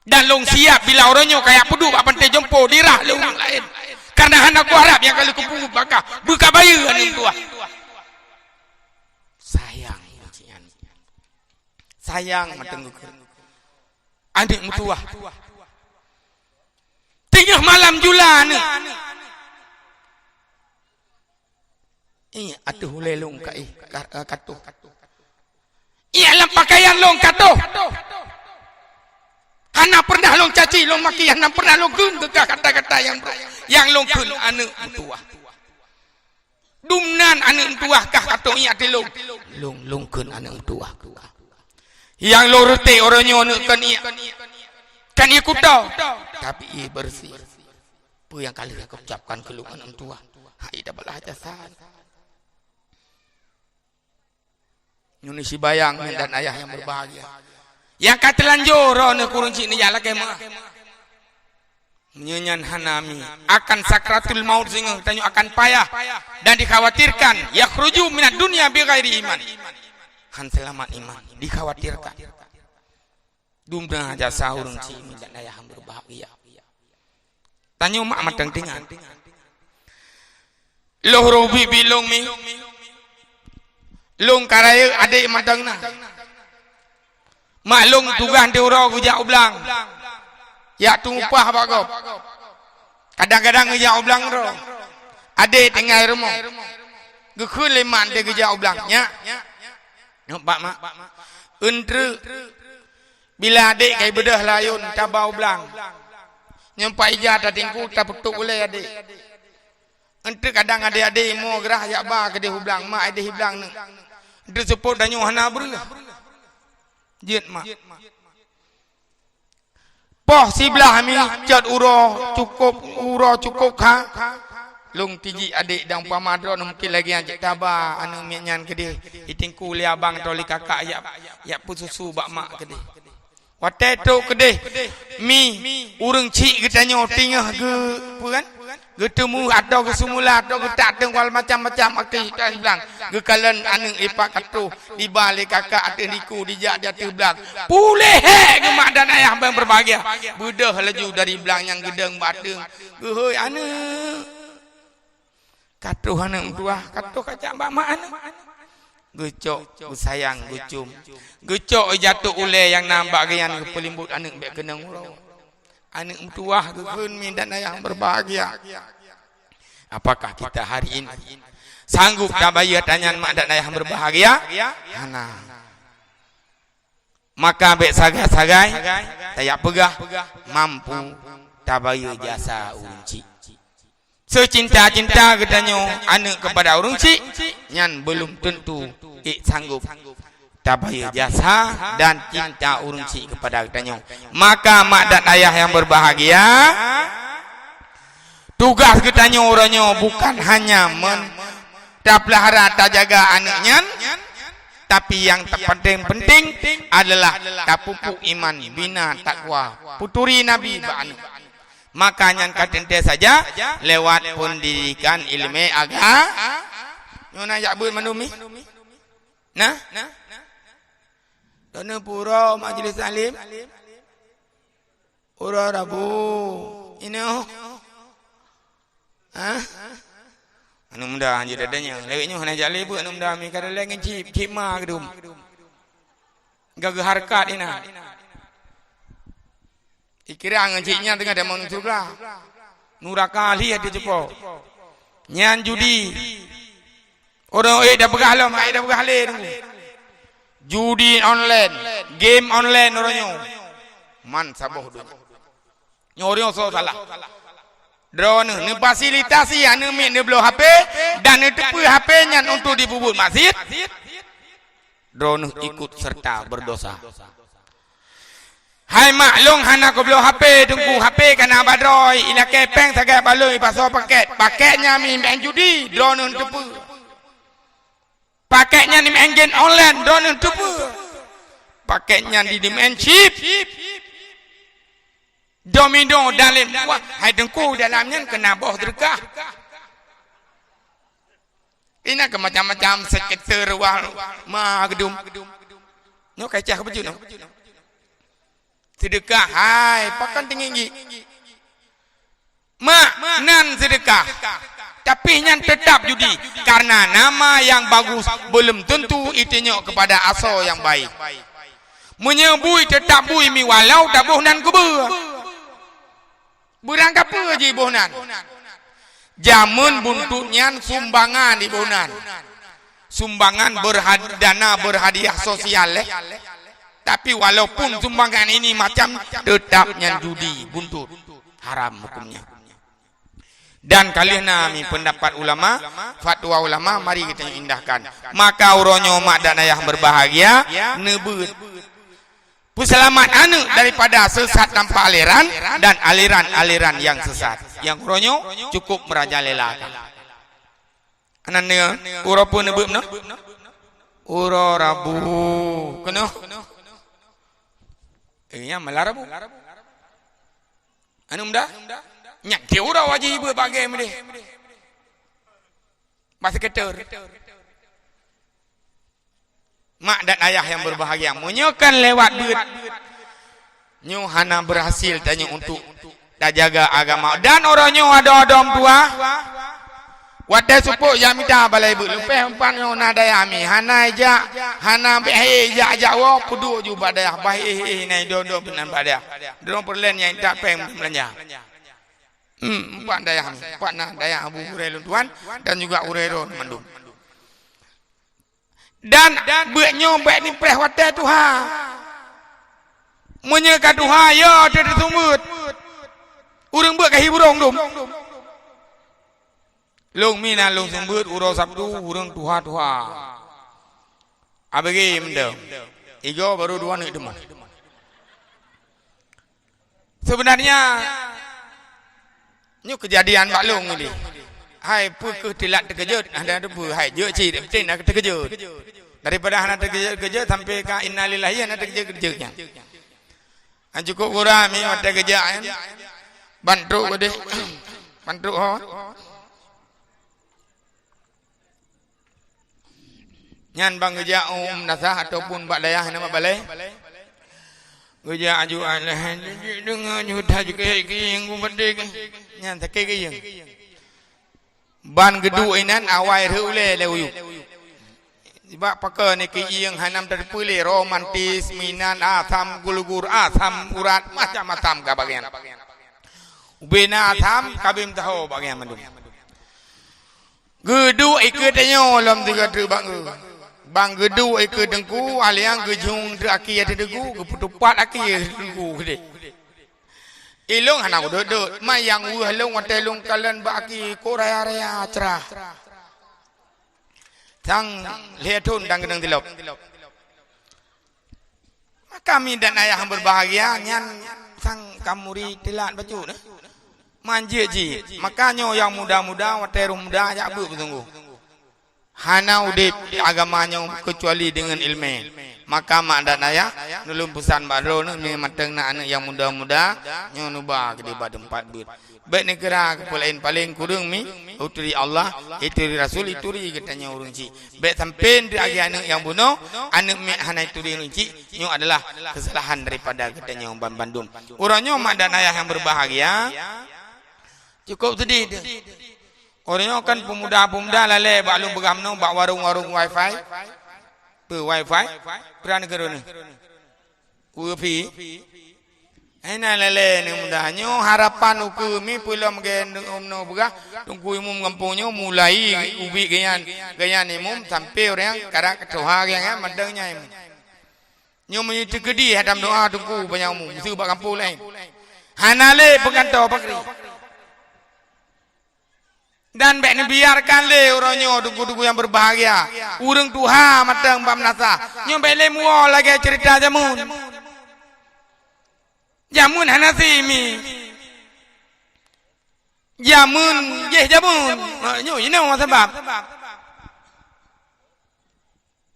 Dan lôn siap bila uroe nyoe kajak peuduek bak pantai Jompo dirhah lé ureuëng laén. Kareuna hana kuharab nyang ka lheueh kupeubuet bak kah, beukabayeue aneuk meutuwah. Sayang, sayang mantong geukheun. Aneuk meutuwah. Teungoh malam jula aneuk. Ingat ateueh ulée lôn ka éh, ka, ka, ka toh. Ingat lam pakaian lôn ka toh. Hana pernah lôn caci, lôn maki, hana pernah lôn kheun keu kah kata-kata nyang brok. Nyang lôn kheun aneuk meutuwah. Dumnan aneuk meutuwah kah ka toh ingat ateueh lôn. Lôn, lôn kheun aneuk meutuwah keu kah. Nyang lôn reutek uroe nyoe aneuk kon ié. Kon ié kuto. Tapi ié beureusi. Peue nyang ka lheueh ka ucapkan keu lôn aneuk meutuwah. Hai tabalaih jasa. Nyoe sibayang dan ayah nyang berbahagia. Nyang ka teulanjô droeneuh keu ureuëng chik neujak lakée meuah. Meunyoe nyan hana mi, akan sakratul maut singoh tanyoe akan payah dan dikhawatirkan, yakhruju minad dunya bighairi iman. Han seulamat iman, dikhawatirkan. Dumna jasa ureuëng chik mi dan ayah nyang berbahagia. Tanyoe mak mantong teuingat. Lôn rôh biet-biet lôn mi. Lôn ka rayeuk adék mantong na. Mak lôn tugaih di uroe geujak u blang. Jak teumupah bak gob. Kadang-kadang geujak u blang droe. Adék tinggai rumoh. Geukheun lé mak di geujak u blang. Nyak. Nyoe bak mak. Eunteuk. Bila adék ka ibeudôh layôn taba u blang. Nyoe pat ija tatingku tapeutuek ulée adék. Eunteuk kadang adék-adék imoe geurah jak ba keudeh u blang, mak ideh i blang neuh. Eunteuk seupôt tanyoe hana breueh. Jeuet mak. Poh siblaih mi cot uroe cukôp, uroe cukôp kha. Lôn tijik adék dan umpama droeneuh mungken lagée nyan cit taba aneuk miet nyan keudeh. Itingku lé abang atau lé kakak jak, jak peususu bak mak keudeh. Watée trok keudeh mi ureuëng chik geutanyoe teungoh geu-, peue kan? Geuteumeuh atau geuseumula atau geutak teungku macam-macam até ateueh blang. Geukalon aneuk ipak ka troh diba lé kakak ateueh diku dijak di ateueh blang. Puléh hék geumak dan ayah nyang berbahagia. Beudôh laju dari blang nyang geudong bak ateueh. Geuhôi aneuk. Ka troh aneuk meutuwah, ka troh kajak bak mak aneuk. Geucok, geusayang, geucum. Geucok ijatuek ulée nyang na bak geuyan geupeulimbot aneuk bék keunong uroe. Aneuk meutuwah geukheun mi dan ayah berbahagia. Apakah kita hari ini sanggup tabayeue ata nyan mak dan ayah berbahagia? Hana. Maka bék sagai-sagai tajak peugah mampu tabayeue jasa ureuëng chik. Seucinta-cinta geutanyoe aneuk keupada ureuëng chik, nyan beulom teuntu ék sanggob tabayeue jasa dan cinta ureuëng chik keupada geutanyoe. Maka mak dan ayah nyang berbahagia, tugaih geutanyoe uroe nyoe bukan hanya men-, tapeulahara, tajaga aneuk nyan, tapi nyang teupeunténg-peunténg adalah tapupuk iman, bina takwa, peuturi Nabi bak aneuk. Maka nyan ka teuntée saja lewat pendidikan ileumé aga-, nyoe na jak beuet mandum mi? Nah? Keuneuk pura majlis taklim? Uroe Rabu. Inoe. Hah? Aneuk muda hanjeuet dadanya. Lewat nyoe hana jak lé beuet aneuk muda mi ka dalai ngon cip, cip ma keudum. Gageuh hareukat inan. Ikira ngon cik nyan teungoh tamong syeuruga. Nuraka lhi até cupo. Nyan judi. Ureuëng ék da peugah lom, ék da peugah lé teungku. Judi online, game online uroe nyoe. Man saboh donya. Nyoe ureuëng soe salah. Droeneuh neufasilitasi aneuk miet neubloe H P dan neuteupeue H P nyan untuk jipeubuet maksiet. Droeneuh ikut serta berdosa. Hai mak, lôn hana kubloe H P teungku, H P ka na bak droe, ilakée péng sagai bak lôn ipasoe pakét. Pakét nyan mi main judi, droeneuh neuteupeue. Pakét nyan ni main game online, droeneuh neuteupeue. Pakét nyan di, di main chip. Domino dalam, wah, hai teungku dalam nyan keunaboh seudeukah. Inan keu macam-macam sekitar wah ma geudum. Nyoe ka cah beujeuet nyoe. Seudeukah, hai, pakon teunginggik. Mak, nan seudeukah. Tapi nyan teutap judi, karena nama nyang bagus belum tentu itunyok kepada asoe nyang baik. Meunyoe bui teutap bui mi walau taboh nan keubeue. Beurangkapeue jiboh nan? Jameun buntut nyan sumbangan iboh nan. Sumbangan berhad-, dana berhadiah sosial, eh. Tapi walaupun sumbangan ini macam, tetap nyan judi, buntut. Haram hukumnya. Dan ka lheueh na mi pendapat ulama, fatwa ulama, mari kita indahkan. Maka uroe nyoe mak dan ayah berbahagia, neubeuet. Peuseulamat aneuk daripada sesat tanpa aliran dan aliran-aliran nyang sesat. Nyang uroe nyoe cukup merajalela ka. Aneuk nyoe, uroe peue neubeuet meunoe? Uroe Rabu. Keunoe? Eh, nyan malam Rabu. Aneuk muda? Nyan ti uroe wajib beuet bak gém deh. Bak seketer. Mak dan ayah yang berbahagia, meunyoe kan lewat beuet, nyoe hana berhasil tanyoe untuk tajaga agama. Dan uroe nyoe adoe-adoe meutuah, watée seupôt jak mita balai beuet, leupeh umpat nyoe na dayah mi, hana ijak, hana bék hai ijak-jak woe, peuduek ju bak dayah, bah éh-éh na ido-do beunan bak dayah. Droe peureulée nyang intat péng beulanja. Hmm, umpat dayah mi, umpat na dayah Abu Hurairah lôn tuan dan juga Hurairah mandum. Dan beuet nyoe bék nipreh watée tuha. Meunyoe ka tuha, yo teuteuseumeubeuet. Ureuëng beuet ka hiburong dum. Lôn mina lôn seumeubeuet uroe Sabtu ureuëng tuha-tuha. Abege mendem. Igo baru dua neuk teuma. Sebenarnya, nyoe keujadian bak lôn ini. Hai, peue keuh tilat teukeujot? Ada, ada peue? Hai, jeuet cit, penting dah teukeujot. Daripada hana teukeujot-keujot sampai ka innalillahi, hana teukeujot-keujot nyan. Ah, cukup gura mi watée geujak nyan. Bantuk geude. Bantuk ho. Nyan ban geujak u meunasah ataupun bak dayah nyang bak balée. Geujak aju aleh, deungoe aju that jukée kiyeng u beude. Nyan sakét kiyeng. Ban geuduek inan awai rhot ulée lé uyueb. Sebab pakon ni kiyeng hana meuteupeu lé romantis, minan, asam gulgur, asam urat, macam-macam ka bagian. Ubena asam, kabeh meusaho bagian mandum. Geuduek ikeue tanyoe lom tiga teuk bak ngeue. Ban geuduek ikeue teungku, aliang geujung teuk aki ateueh teungku, geupeutupat aki teungku keudeh. Ilong hana udot-dot, ma nyang weueh lôn watée lôn kalon bak aki ko raya-raya cerah. Sang lhée thon dan keudang tilop. Maka mi dan ayah yang berbahagia nyan sang kamuri tilat bacut, eh. Manjeuet jih. Maka nyoe nyang muda-muda watée rhom muda jak beuet beusunggoh. Hana udeb agama nyoe keucuali deungon ileumé. Maka mak dan ayah, neulôn peusan bak droeneuh, mi mantong na aneuëk nyang muda-muda, nyoe neuba keudeh bak teumpat beuet. Bék neukira keupeulaén paleng kureueng mi, ituri Allah, ituri Rasul, ituri geutanyoe ureuëng chik. Bék sampai di akhé aneuëk nyang bunoe, aneuëk miet hana ituri ureuëng chik, nyoe adalah kesalahan daripada geutanyoe ban bandum. Uroe nyoe mak dan ayah yang berbahagia, cukup sedih tu. Uroe nyoe kan pemuda-pemuda lalée bak lôn peugah meunoe bak warong-warong wifi. Peue wifi? Peue na keunoe? Wifi. Hai na lalée ni muda. Nyoe harapan ukeue mi peulom geunoe beugah. Teungku imum gampông nyoe mulai ubit geuyan, geuyan imum sampai ureuëng karak tuha geuyan mantong nyan imum. Nyoe meunyoe teukeudi hatam doa teungku banyak umum, meuseu bak gampông laén. Hana lé peugantoe pakri. Dan bék neubiarkan lé uroe nyoe teungku-teungku nyang berbahagia. Ureuëng tuha mantong bak meunasah. Nyoe bék lé muwoe lagée ceurita jameun. Jameun hana simi. Jameun jéh jameun. Ha, nyoe inoe sabab.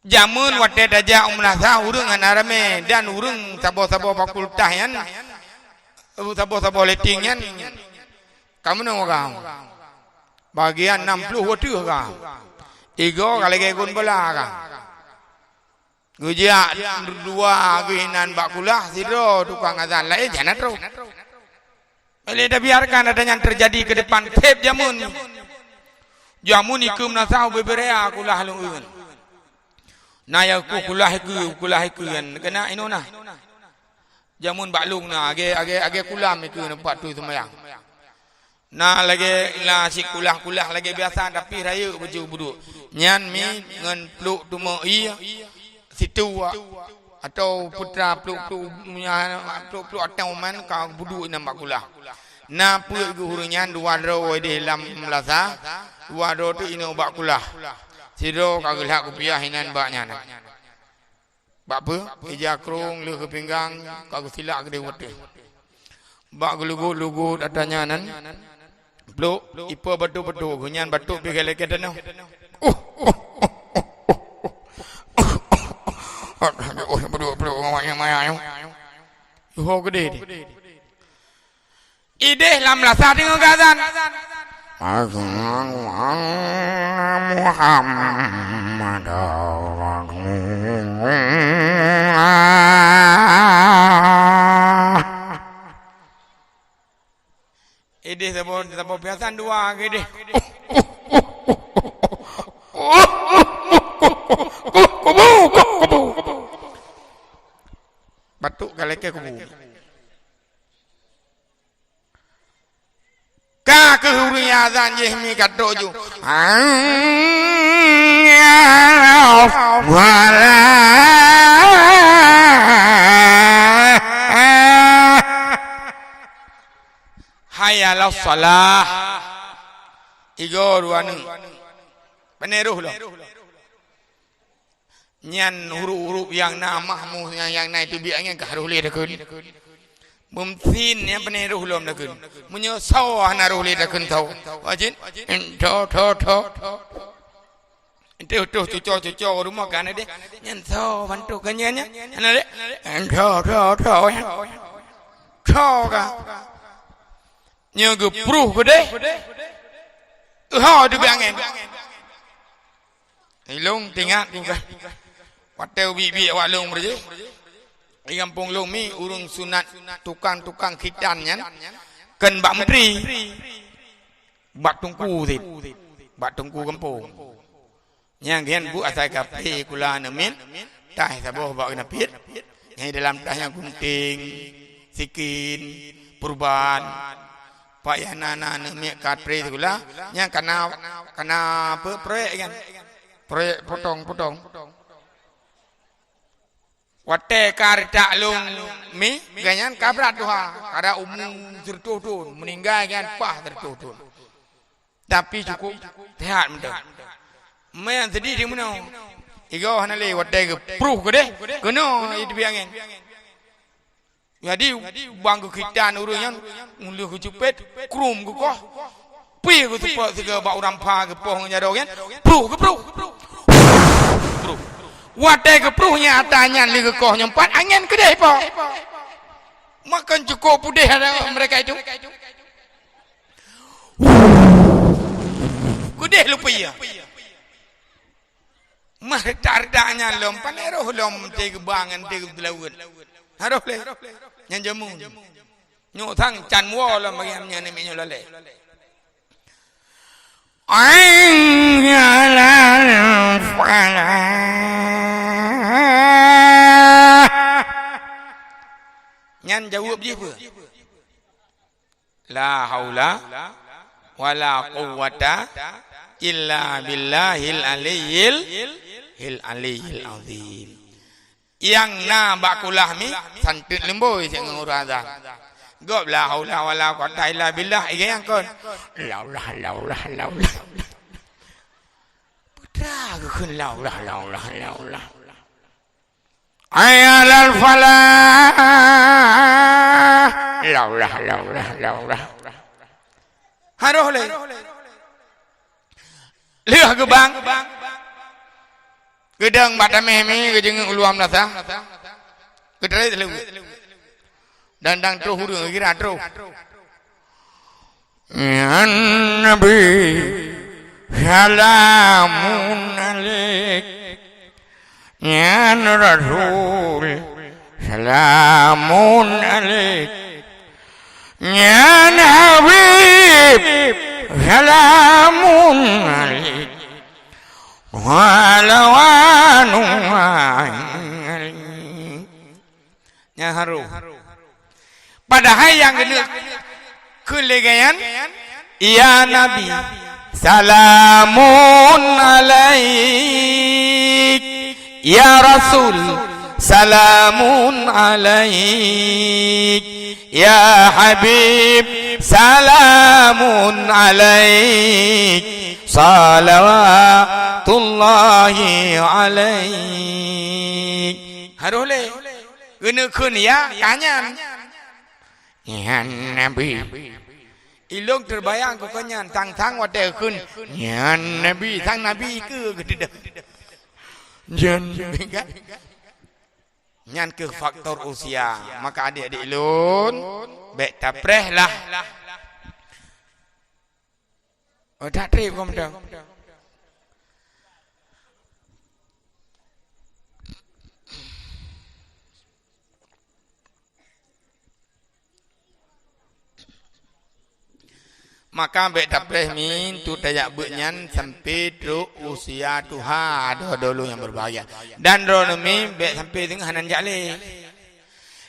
Jameun watée tajak u meunasah ureuëng hana ramé dan ureuëng saboh-saboh fakultas nyan, saboh-saboh letting nyan, ka meunoe agam. Bagian nam ploh wateuh agam. Igoe ka lagée gon bola agam. Geujak dua geuh inan bak kulah, sidroe tukang azan laén, jana troh. Lé tabiarkan ada nyan teujadi keu depan, seb jameun. Jameun ikeu meunasah ubé-bé raya kulah lôn eun. Na nyang kuh kulah ikeu, kulah ikeu nyan keunan inoe na. Jameun bak lôn na, agée, agée, agée kulam ikeu na bak tu seumayang. Na lagée na sikulah-kulah lagée biasa, tapi rayeuk baju buduek. Nyan mi ngon pluek tumoe ié situek, atau putra pluek-pluek, pluek-pluek ateueh man ka buduek inan bak kulah. Na peuet geuh ureuëng nyan, dua droe ideh lam meulasa, dua droe teuk inoe bak kulah. Sidroe ka geulhak kupiah inan bak nyan. Bak peue? Ija krong lheueh keu pinggang, ka geusilak keudeh watée. Bak geulugot-lugot ata nyan nan, pluk, ipe batuk-batuk, geuh nyan batuk pih galak tanoh. Uh, uh, uh, uh, uh, uh. Oh, batuk-batuk, maya-maya. Ho keudeh. Ideh lam meulasa teungoh geuazan. Asyhadu anna Muhammadar Rasulullah. Ideh saboh, saboh piasan dua ideh. Kubu, kubu. Batuk galak kubu. Ka keuh ureuëng azan jih mi ka trok ju. Hayya 'alas shalah. Igo dua neuk. Pane roh lom. Nyan huruf-huruf nyang na mahmu nyang, nyang na itu biak nyan ka roh lé takheun. Mumsin nyang pane roh lom takheun. Meunyoe saw hana roh lé takheun saw. Wajib. Tho, tho, tho. Tho, tho, cuco, cuco rumoh ka na deh. Nyan saw bantuk ka nyan, nyan. Hana deh. Tho, tho, tho. Tho ka. Nyoe geupruh keudeh. Ho teubiet angén. Ilong teuingat ku kan. Watée ubi-bi awak lôn beureuji. Di gampông lôn mi ureuëng sunat tukang-tukang khitan nyan kan bak menteri. Bak teungku sit. Bak teungku gampông. Nyang geuhen bu asai kaphé kula aneuk miet, taih saboh bak keunapiet. Nyang dalam taih nyan gunting, sikin, purban. Pak yah na, na aneuk miet kaphé sikula, nyang kana, kana apa, proyek kan? Proyek potong-potong. Watée ka reutak lôn mi, gobnyan ka brat tuha, kada umu sireutoh thon, meuninggai nyan paih sireutoh thon. Tapi cukup sehat mantong. Meunan sedih di meunoe. Igoe hana lé watée geupruh keudeh, keunoe iteubiet angén. Jadi bang geukhitan ureuëng nyan, uleuh geucupet, krum geukoh. Pih geuseupôt sigoe bak ureuëng pha geupoh ngon jaroe nyan, pruh geupruh. Pruh. Watée geupruh nyan ata nyan lé geukoh nyoe pat angén keudeh po. Makon cukup pudeh ada mereka itu. Keudeh lupia. Mah reutak-reutak nyan lom, pane roh lom teugeubang ngon teugeulaweuet. Harôh lé. Nyan jameun. Nyoe sang can woe lom bagi nyan nyoe lalée. Hayya 'alal falah. Nyan jaweueb jih peue? La haula wala quwwata illa billahil aliyyil, hil aliyyil azim. Nyang na bak kulah mi santet leumbôi cit ngon ureuëng azan. Gob la haula wala quwwata illa billah, igai nyang kon. Laulah, laulah, laulah. Peue teuma geukheun laulah, laulah, laulah. Hayya 'alal falah. Laulah, laulah, laulah. Harôh lé. Lheueh geubang. Geudong bak tameh mi geujeungeuk u luwa meunasah. Geutrek lheueh. Dan dang troh ureuëng gira troh. Ya Nabi, salamun alaik. Nyan Rasul, salamun alaik. Nyan Habib, salamun alaik. Wa ridwanullahi alaik. Nyan harôh. Padahai nyang keuneuk kheun lé gobnyan, "Ya Nabi, salamun alaik. Ya Rasul, salamun alaik. Ya Habib, salamun alaik. Salawatullahi alaik." Harôh lé. Keuneuk kheun ya, ka nyan. Nyan Nabi. Ilôn teubayang keu nyan, sang-sang watée kheun, "Nyan Nabi", sang Nabi keu geutudah. Nyan Nabi kan? Nyan keuh faktor usia. Maka adik-adik lôn, bék tapreh lah. Oh, that treb gom dong. Maka bék tapreh min tu tajak beuet nyan sampai trok usia tuha, adoe-adoe lôn nyang berbahagia. Dan droeneuh min bék sampai teungoh hana jak lé.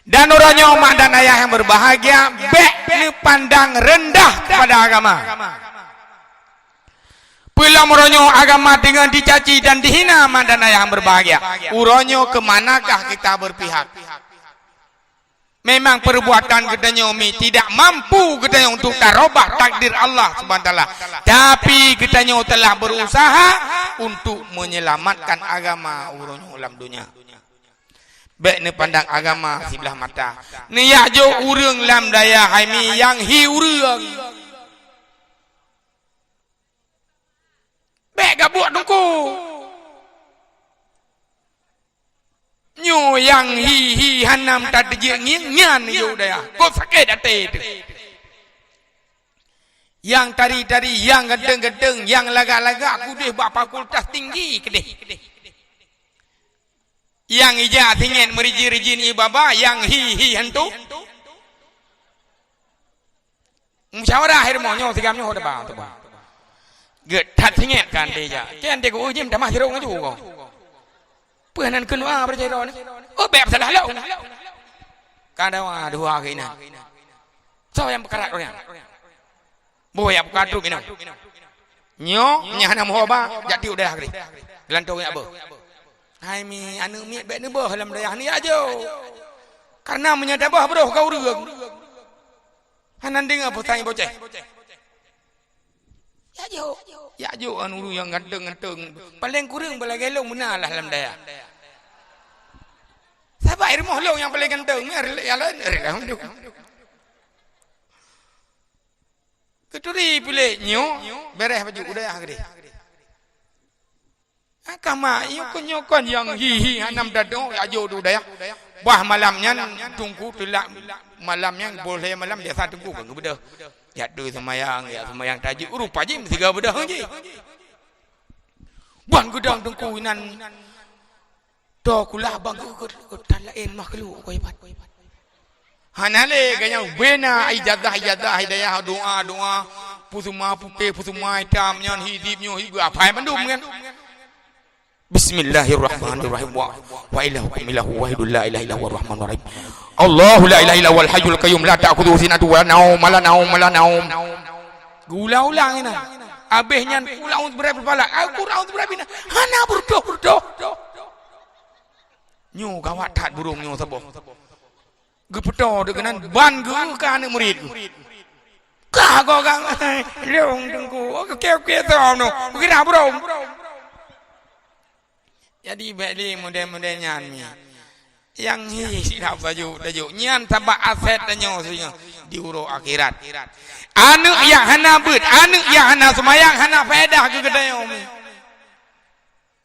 Dan uroe nyoe mak dan ayah nyang berbahagia, bék neupandang rendah kepada agama. Peulom uroe nyoe agama teungoh dicaci dan dihina mak dan ayah nyang berbahagia. Uroe nyoe keumanakah kita berpihak? Memang perbuatan geutanyoe mi tidak mampu geutanyoe untuk tarubah takdir Allah Subhanahu wa Taala. Tapi geutanyoe telah berusaha untuk menyelamatkan agama uroe nyoe lam donya. Bék neupandang agama siblah mata. Neujak jok ureuëng lam dayah hai mi nyang hi ureuëng. Bék gabuek teungku. Nyoe nyang hi-hi hana meutateujiek ngieng nyan jok dayah. Kok sakét até teuh. Nyang tari-tari, nyang ganteng-ganteng, nyang lagak-lagak kudeh bak fakultas tinggi keudeh. Nyang ija singét meurijin-rijin ié baba, nyang hi-hi hantu. Musyawarah hai rumoh nyoe sigam nyoe ho teuba, teuba. Geuh that singét kan dija. Kian dek u jim tamah jerok ngaju ko. Peue nan keunoe beureujai droe ni? Oh, bék salah lôn. Ka dawa dua hari nan. Soe nyang peukarat ureuëng nyan? Boh ya buka trup inong. Nyoe nyang hana meuho ba, jak tiuk dayah keudeh. Lantong yak beuh. Hai mi, aneuëk miet bék neubeuh lam dayah ni ajo. Karena meunyoe tabeuh broh ka ureuëng. Hana deungoe peue sang boceh. Yak jok. Yak jok anu ureuëng nyang ganteng-ganteng. Paléng kureueng beulagée lôn meunan lah lam dayah. Sabab i rumoh lôn nyang paléng ganteng, mi areulék nyang laén, areulék nyang mandum. Keuturi pilék nyoe, béreh baju u dayah keudeh. Kama, nyoe kon, nyoe kon nyang hi-hi hana meudadoe, yak jok u dayah. Bah malam nyan, teungku teulak malam nyan, boh lhée malam biasa teungku kan geubeudôh. Yak tu seumayang, yak seumayang tahajud, rupa jih meusiga beudôh jih. Ban geudang teungku inan. Toh kulah bang geuh, geuh, geuh, tan laén makhluk keu ibat. Hana lé ganyang bena ijazah-ijazah hidayah doa-doa, peusuma putéh, peusuma itam nyan hidib nyoe hi geuh apai mandum kan. Bismillahirrahmanirrahim. Wa, wa ilahukum ilahu wahidun la ilaha illa huwa rahmanur rahim. Allahu la ilaha illa huwal hayyul qayyum la ta'khudhuhu sinatun wa la naum, la naum, la naum. Geuulang-ulang inan. Abéh nyan qul a'udzu birabbil falaq. Ah, qul a'udzu birabbin nas. Hana beureutoh-beureutoh. Nyoe gawat that burông nyoe saboh. Geupeutoe deuk keunan ban geuh keu aneuëk murit geuh. Kah gogang lông teungku, oke, oke, soe nyoe. Geurah burông. Jadi bék lé model-model nyan mi. Nyang hi silap baju tajok nyan sabab aset tanyoe singoh di uroe akhirat. Aneuëk nyang hana beuet, aneuëk nyang hana seumayang hana faedah keu geutanyoe mi.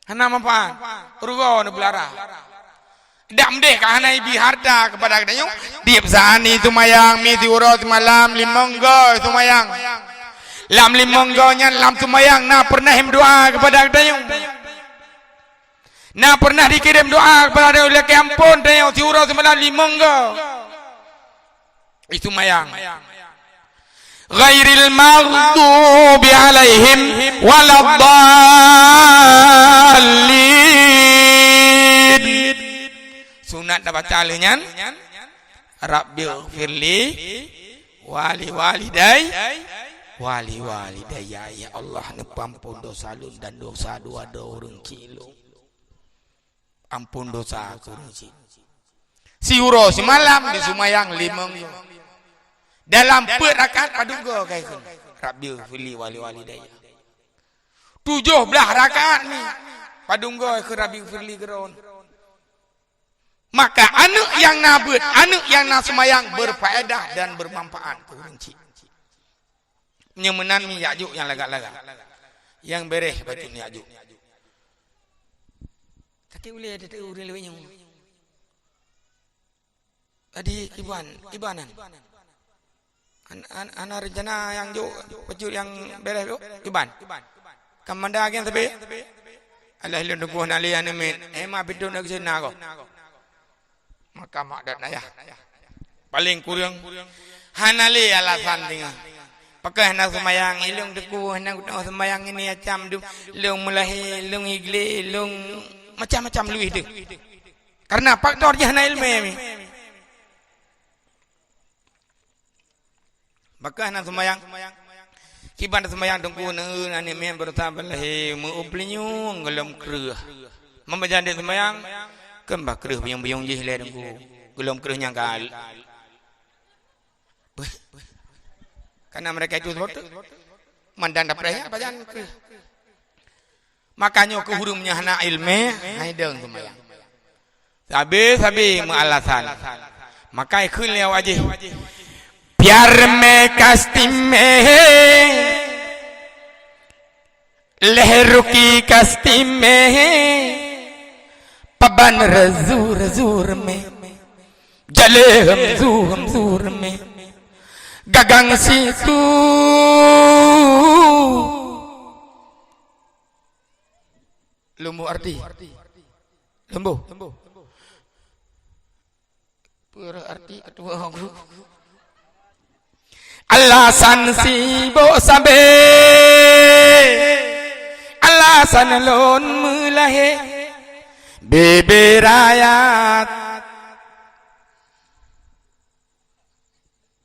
Hana manfaat. Rugoe neubeulara. Dak meudeh ka hana ibi harta keupada geutanyoe, tieb saát ni seumayang mi siuroe simalam limong goe seumayang. Lam limong goe nyan lam seumayang na peureunah meudoa keupada geutanyoe. Na pernah dikirém doa kepada Allah, lakèe ampôn tanyoe siuroe simalam limong goe. Isumayang. Ghairil maghdubi alaihim waladdallin. Sunat tabaca lé nyan, Rabbighfirli wali walidayya, wali walidayya. Ya Allah, neupeuampôn dosa lôn dan dosa dua droe ureueng chik lôn. Ampôn dosa keu ureueng chik. Siuroe simalam disumayang limong goe. Dalam peuet rakaat padum goe ka ikheun, Rabbighfirli wali walidayya. Tujoh blaih rakaat mi padum goe ikheun, Rabbighfirli keu droen. Maka aneuk nyang na beuet, aneuk nyang na seumayang berfaedah dan bermanfaat keu ureueng chik. Meunyoe meunan mi jak jok nyang lagak-lagak. Nyang bereh bacut jak jok. Tapi ulèe teuteuk ureueng lewat nyoe. Tadi kiban, kiban nyan. An-, an-, hana rencana nyang jok, bacut nyang bereh jok, kiban. Ka manda agen sabe. Alah lôn teungku hana lé aneuk miet. Eh, ma pintoe na keuseuna ko. Maka mak dan ayah paleng kureueng hana lé alasan singoh. Pakon hana seumayang, ilôn teungku hana kuteungoh seumayang ini acam dum, lôn meulahé, lôn igle, lôn macam-macam luwih deuh. Karena faktor jih hana ileumèe mi. Pakon hana seumayang? Kiban seumayang teungku, neu aneuk miet beureusa beulahé, meu-ueb linyueng gohlom kreueh. Meunyo jadi seumayang, keu bah kreueh biyong-biyong jih lé teungku. Gohlom kreueh nyang kal. Karena mereka itu sebab tu mandang dapreh ya pajan kreueh. Makanya keu ureueng nyang hana ileumèe, hai dong seumayang. Sabe-sabe meualasan. Maka ikheun lé awak jih, "प्यार में कस्ती में, लहरों की कस्ती में, पवन रजू रजूर में, जले हम जू हम जूर में, गगन सी तू।" Lôn bôh arti. Lôn bôh. Peureuh arti ketua aku. Alasan sibok sabe. Alasan lôn meulahé. Bebe raya.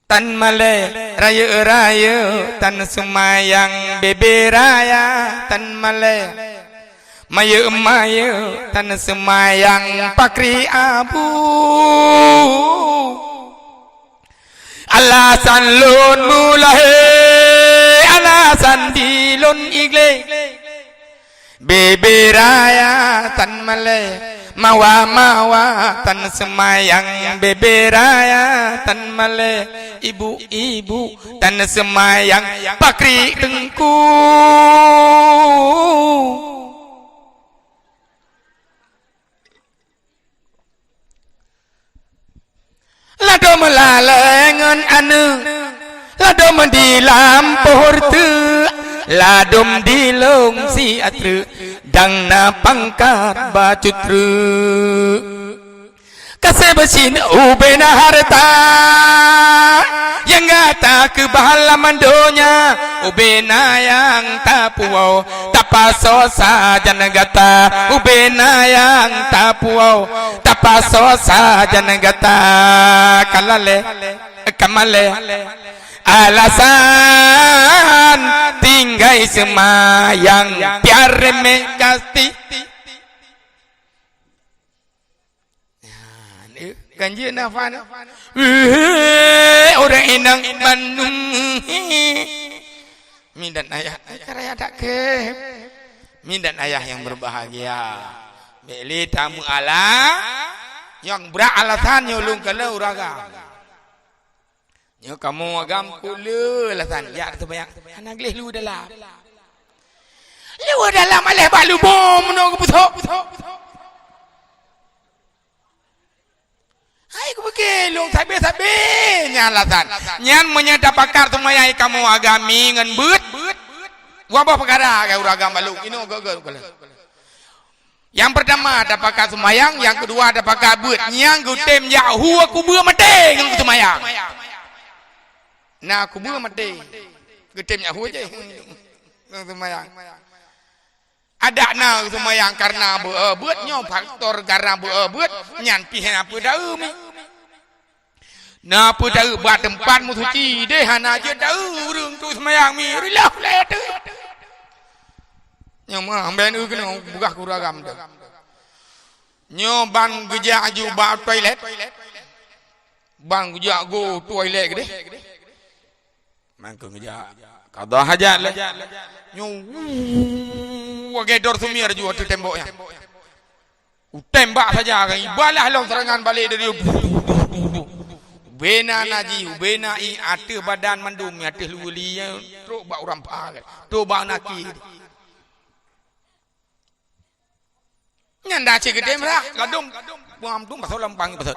Tan malèe, rayeuk-rayeuk tan seumayang, bebe raya tan malèe, mayeuk-mayeuk tan seumayang pakri abu. Alasan lôn meulahé, alasan di lôn igle. Bebe raya tan malèe, mawa-mawa tan seumayang, bebe raya tan malèe, ibu-ibu tan seumayang, pakri teungku. Ladôm lalé ngon aneuk, ladôm di lampôh reuteuek, ladôm di lông siat treuk, dang na pangkat bacut treuk. Kaseb cit ubena hareuta, nyang gata keubah lam donya, ubena nyang tapuwoe, tapasoe sajan gata, ubena nyang tapuwoe, tapasoe sajan gata. Ka lalé, ka malèe, alasan tinggai seumayang, piar meuh kasti. Nyan, eh, ganjil nafan. Wéh, ureueng inong bandum. Mi dan ayah, eh, karaya tak ke? Mi dan ayah yang berbahagia. Bèk lé tameuala, nyang brat alasan nyoe lôn kalon ureueng agam. Nyoe kamoe agam keu le alasan jak seumayang hana gleh lu dalam. Lu dalam aleh bak lubong meunoe geupeusok. Hai geupiké lôn sabe-sabe nyan alasan. Nyan meunyoe tapakat seumayang kamoe agam mi ngon beuet. Dua boh peukara keu ureueng agam bak lôn. Inoe geu-geu. Nyang peurtama tapakat seumayang, nyang keudua tapakat beuet. Nyang geutem jak hu kubeue maté ngon seumayang. Na kubeue maté. Geutem jak hu jih ngon seumayang. Adak na seumayang kareuna beu-, beuet nyoe, faktor kareuna beu-, beuet nyan pih na peue taeu mi. Na peue taeu bak teumpat meusuci deh hana jeuet taeu ureuëng tu seumayang mi rilah lé teuh. Nyang meuah amben eu keunoe beugah kuragam teuh. Nyoe ban geujak aju bak toilet. Ban geujak go toilet keudeh. Mangkeuh geujak kada hajat lé. Nyoe wuu, lagée dor sumir ju ateueh tembok nyan. Utembak saja kan, ibalah lom serangan balik dari bena naji, bena i ateueh badan mandum, ateueh luweue li, trok bak urang pha, trok bak naki. Nyan dah cit geutem rah, ladom, buam dum pasal lampang pasal.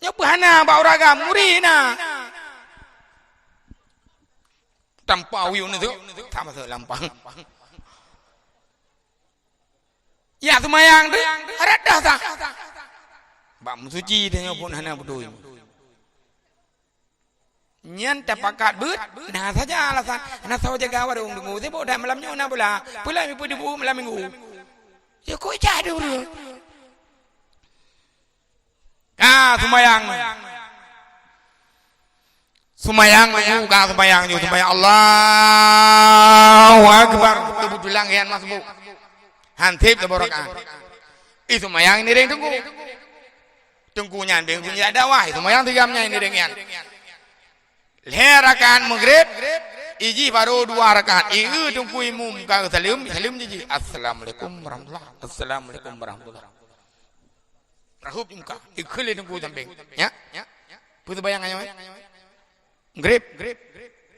Nyoe peuhana bak uragam, muri na. Tanpa uyueng nyoe, tak masuk lampang. Ya seumayang tu, rata sah. Bak meusuci tanyoe pun hana beutôi. Nyan tapakat beuet, na saja alasan. Na saboh jaga warong deungoe sibok dan malam nyoe na bola. Pula mi peudebu malam minggu. Ya kok cah dulu. Ka seumayang. Seumayang nyoe, ka seumayang nyoe, seumayang Allahu Akbar. Teubeuteulang nyan masbuk. Hansib saboh rakaat. Ih seumayang nireng teungku. Teungku nyan beng sunyi dakwah, seumayang tiga nyan nireng nyan. Lhée rakaat maghrib, iji baru dua rakaat. Ieu teungku imum ka saleuem, saleuem jiji. Assalamualaikum warahmatullah. Assalamualaikum warahmatullah. Rahub muka, ikheun lé teungku sampéng. Ya? Peue teubayang nyoe? Grip.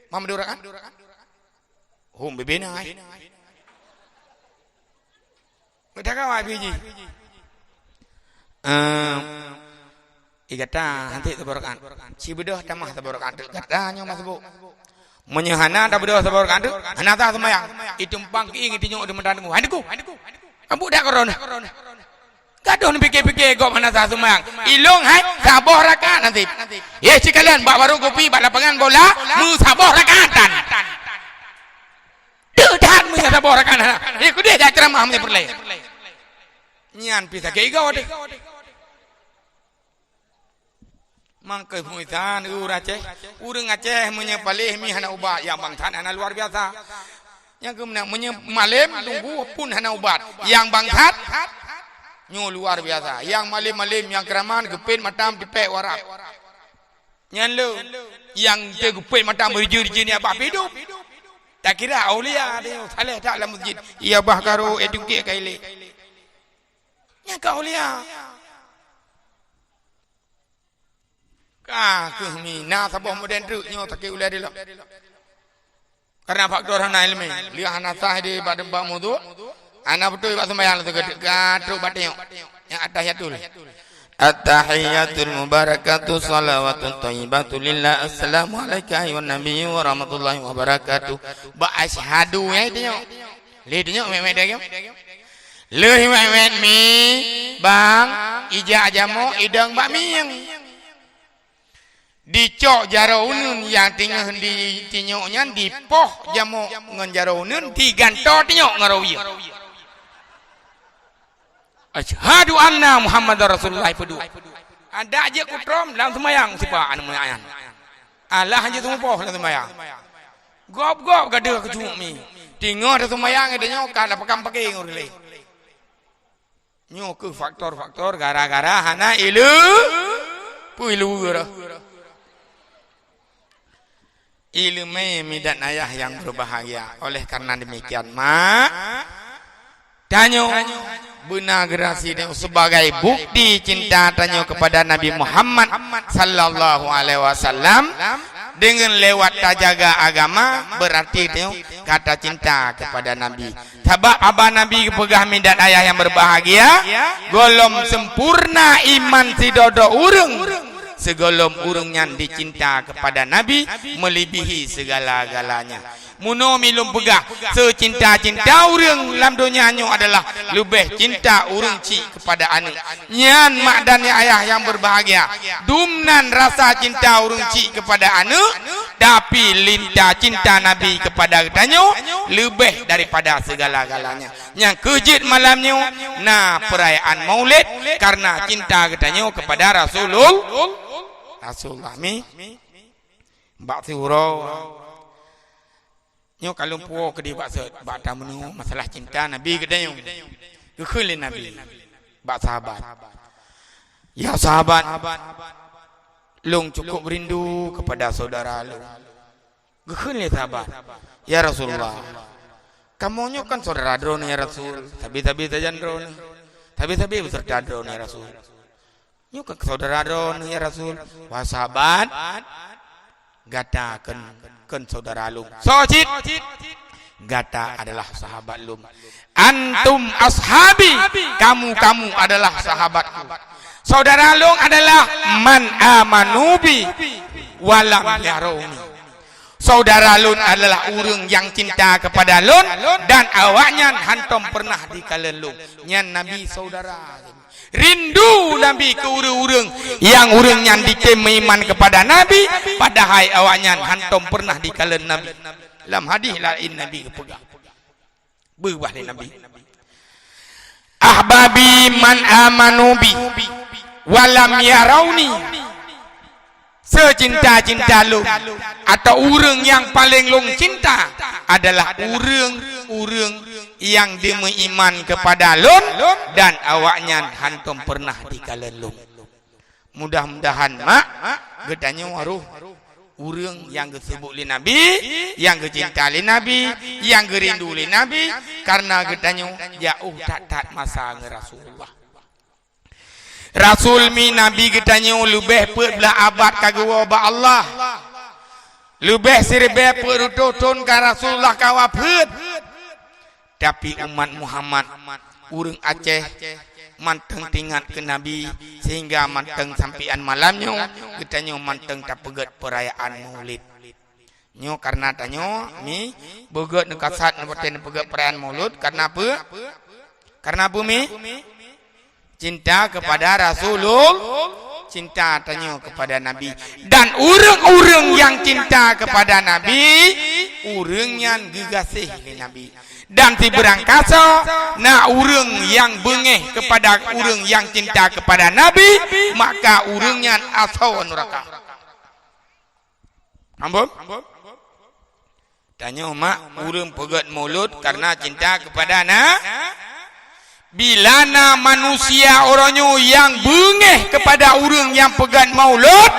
Mam dua rakaat? Hum bibina ai. Beda ka wai biji. Ehm, i gata hantik saboh rakaat. Sibeudôh tamah saboh rakaat. Gata nyoe masbuk. Meunyoe hana tabeudôh saboh rakaat, hana sah seumayang. Itu empang keuing itu nyoe di meudan teungku. Handiku. Abu dak korona. Gadoh neupike-pike gob hana sah seumayang. Ilong hai saboh rakaat nasib. Yeh, cikalian bak warong kopi, bak lapangan bola, meusaboh rakaatan. Deuk that meusaboh rakaat hana. Yeh, kudeh jak ceramah meusaboh peureulée. Nyan pih sakét igoe deh. Mangkeuh peumisan ureuëng Aceh. Ureuëng Aceh meunyoe paléh mi hana ubat, nyang bangsat hana luar biasa. Nyang keumeunang meunyoe malém tunggu pun hana ubat, nyang bangsat nyoe luar biasa. Nyang malém-malém nyang keuraman geupét matam tipék warak. Nyan le nyang teugeupét matam rijeu-rijeu ni abah pidum. Tak kira aulia dia saleh tak lam masjid. Ia bah karo edukek kailé. Nyang ka aulia. Ka keuh mi na saboh modern treuk nyoe sakét ulée dilom. Karena faktor hana ileumé, lheueh hana sah di bak teumpat mudhu, hana beutôi bak seumayang lagée ka trok bak teungoh. Nyang atahiyatul. Attahiyatul mubarakatu salawatut thayyibatu lillah. Assalamu alaika ayyuhan nabiyyu wa rahmatullahi wa barakatuh. Bak asyhadu nyang itu nyoe. Lé teunyoe mét-mét dageng. Lheueh mét-mét mi bang ijak jamoe idong bak mieng. Dicok jaroe uneun nyang teungoh di tinyok nyan dipoh jamoe ngon jaroe uneun digantoe tinyok ngon rawie. Asyhadu anna Muhammadar Rasulullah peuduek. Adak jeuet kutrom lam seumayang sipa aneuk muda nyan. Alah jeuet seumupoh lam seumayang. Gob-gob gadoh keucuuk mi. Teungoh taseumayang geutanyoe ka na pakam pake ngon ulée. Nyoe keuh faktor-faktor gara-gara hana ileumé. Peue ileumé? Ileumé midat ayah yang berbahagia. Oleh karena demikian, mak, tanyoe beuna generasi tanyoe sebagai bukti cinta tanyoe kepada Nabi Muhammad sallallahu alaihi wasallam dengan lewat tajaga agama, berarti tanyoe ka tacinta kepada Nabi. Sabab haba Nabi geupeugah midat ayah yang berbahagia, gohlom sempurna iman sidroe-droe ureuëng, sigohlom ureuëng nyan dicinta kepada Nabi melebihi segala-galanya. Meunoe mi lôn peugah, seucinta-cinta ureuëng lam donya nyoe adalah leubeh cinta ureuëng chik kepada aneuëk. Nyan mak dan ayah yang berbahagia. Dum nan rasa cinta ureuëng chik kepada aneuëk, tapi linta cinta Nabi kepada geutanyoe leubeh daripada segala-galanya. Nyang keujeuet malam nyoe na perayaan Maulid karena cinta geutanyoe kepada Rasulul-, Rasulullah. Mi, bak siuroe. Nyoe ka lôn puwoe keudeh bak sot, bak tameunyoe masalah cinta Nabi geutanyoe. Geukheun lé Nabi bak sahabat, "Ya sahabat, lôn cukup rindu kepada saudara lôn." Geukheun lé sahabat, "Ya Rasulullah, kamoe nyoe kan saudara droeneuh ya Rasul, sabe-sabe sajan droeneuh, sabe-sabe beserta droeneuh ya Rasul." Nyoe keu saudara droeneuh ya Rasul. Wahai sahabat, gata kon, kon saudara lôn. Soe cit? Gata adalah sahabat lôn. Antum ashabi, kamu-kamu adalah sahabatku. Saudara lôn adalah man amanu bi walam yarauni. Saudara lôn adalah ureuëng nyang cinta kepada lôn dan awaknyan hantom pernah dikalon lôn. Nyan Nabi saudara. Rindu Nabi keu ureuëng-ureuëng nyang ureuëng nyan jitem meuiman kepada Nabi, padahai awaknyan hantom pernah dikalon Nabi. Lam hadis laén Nabi geupeugah, beubah lé Nabi, "Ahbabi man amanu bi walam yarauni." Seucinta-cinta lôn, atau ureuëng nyang paleng lôn cinta adalah ureuëng-ureuëng nyang jimeuiman kepada lôn dan awaknyan hantom pernah dikalon lôn. Mudah-mudahan mak geutanyoe harôh ureuëng nyang geuseubut lé Nabi, nyang geucinta lé Nabi, nyang geurindu lé Nabi, karena geutanyoe jiôh that-that masa ngon Rasulullah. Rasul mi Nabi geutanyoe leubeh peuet blaih abad ka geuwoe bak Allah. Leubeh siribée peuet reutôh thon ka Rasulullah ka wafeuet. Tapi umat Muhammad, ureuëng Aceh, mantong teuingat keu Nabi, sehingga mantong sampoe án malam nyoe geutanyoe mantong tapeugét peurayaan Maulid. Nyoe karena tanyoe mi beugét neukasat neupeugét peurayaan Maulud karena peue? Karena peue mi? Cinta kepada Rasulul-, cinta tanyoe kepada Nabi. Dan ureuëng-ureuëng nyang cinta kepada Nabi, ureuëng nyan geugaséh lé Nabi. Dan sibeurangkasoe na ureuëng nyang beungéh kepada ureuëng nyang cinta kepada Nabi, maka ureuëng nyan asoe nuraka. Ampôn? Tanyoe mak, ureuëng peugét Maulud karena cinta kepada na-, bila na manusia uroe nyoe nyang beungéh kepada ureuëng nyang peugét Maulud,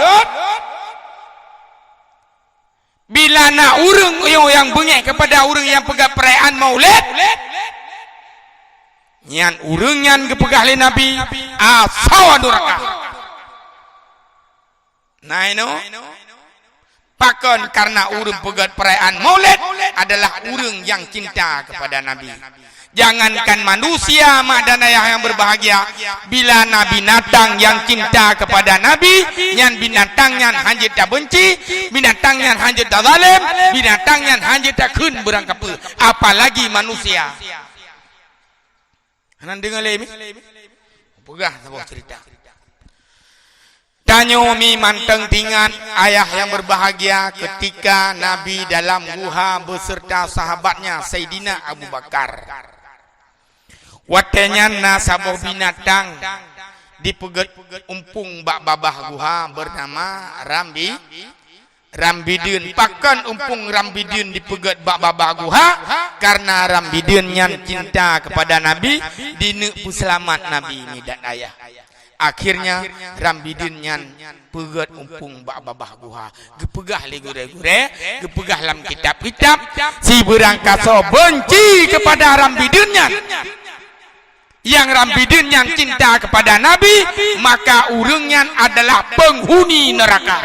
bila na ureuëng nyoe nyang beungéh kepada ureuëng nyang peugét peurayaan Maulid, nyan ureuëng nyan geupeugah lé Nabi, asoe nuraka. Nah, inoe. Pakon? Karena ureuëng peugét peurayaan Maulid adalah ureuëng nyang cinta kepada Nabi. Jangankan manusia, mak dan ayah yang berbahagia, bila na binatang nyang cinta kepada Nabi, nyan binatang nyan hana jeuet tabeunci, binatang nyan hana jeuet tazalém, binatang nyan hana jeuet takheun beurangkapeue, apalagi manusia. Hana deungoe lé mi? Peugah saboh cerita. Tanyoe mi mantong teuingat, ayah yang berbahagia, ketika Nabi dalam guha beserta sahabatnya Saidina Abu Bakar. Watée nyan na saboh binatang dipeugét umpung bak babah guha bernama Rambi-, Rambideuen. Pakon umpung Rambideuen dipeugét bak babah guha? Karena Rambideuen nyan cinta kepada Nabi, dineuk peuseulamat Nabi mi dan ayah. Akhirnya, Rambideuen nyan peugét umpung bak babah guha. Geupeugah lé gurée-gurée, geupeugah lam kitab-kitab, sibeurangkasoe beunci kepada Rambideuen nyan. Nyang Rambideuen nyan cinta kepada Nabi, maka ureuëng nyan adalah penghuni neraka.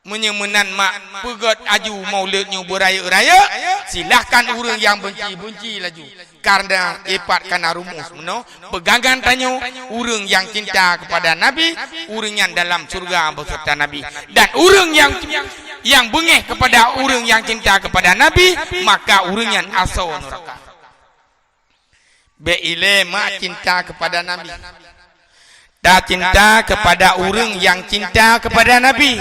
Meunyoe meunan mak, peugét aju Maulud nyoe beurayeuk-rayeuk, silahkan ureuëng nyang beunci-beunci laju. Karena ipat kana rumus meunoe, peugangan tanyoe, ureuëng nyang cinta kepada Nabi, ureuëng nyan dalam syurga beserta Nabi. Dan ureuëng nyang nyang beungéh keupada ureuëng nyang cinta keupada Nabi, maka ureuëng nyan asoe nuraka. Bék ilée mak cinta keupada Nabi. Tacinta keupada ureuëng nyang cinta keupada Nabi,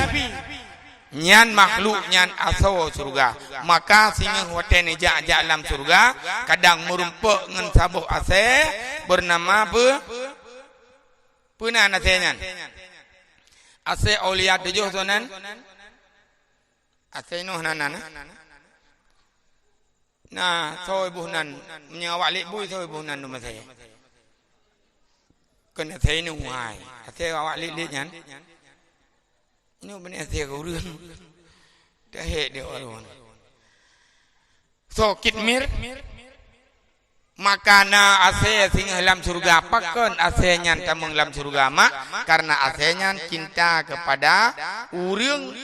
nyan makhluk nyan asoe syeuruga. Maka singoh watée neujak-jak lam syeuruga, kadang meurumpok ngon saboh asée beunama peue? Peue nan asée nyan? Asée aulia tujoh soe nan? Asée Nuh nan, nan, eh? Na, soe boh nan, meunyoe awak lét bui, soe boh nan dum asée. Kon asée Nuh hai. Asée awak lét-lét nyan. Nyoe beuna asée ureuëng. Tahék di ureuëng. Soe Kitmir? Maka na asée singoh lam syeuruga. Pakon asée nyan tamong lam syeuruga, mak? Karena asée nyan cinta keupada ureuëng,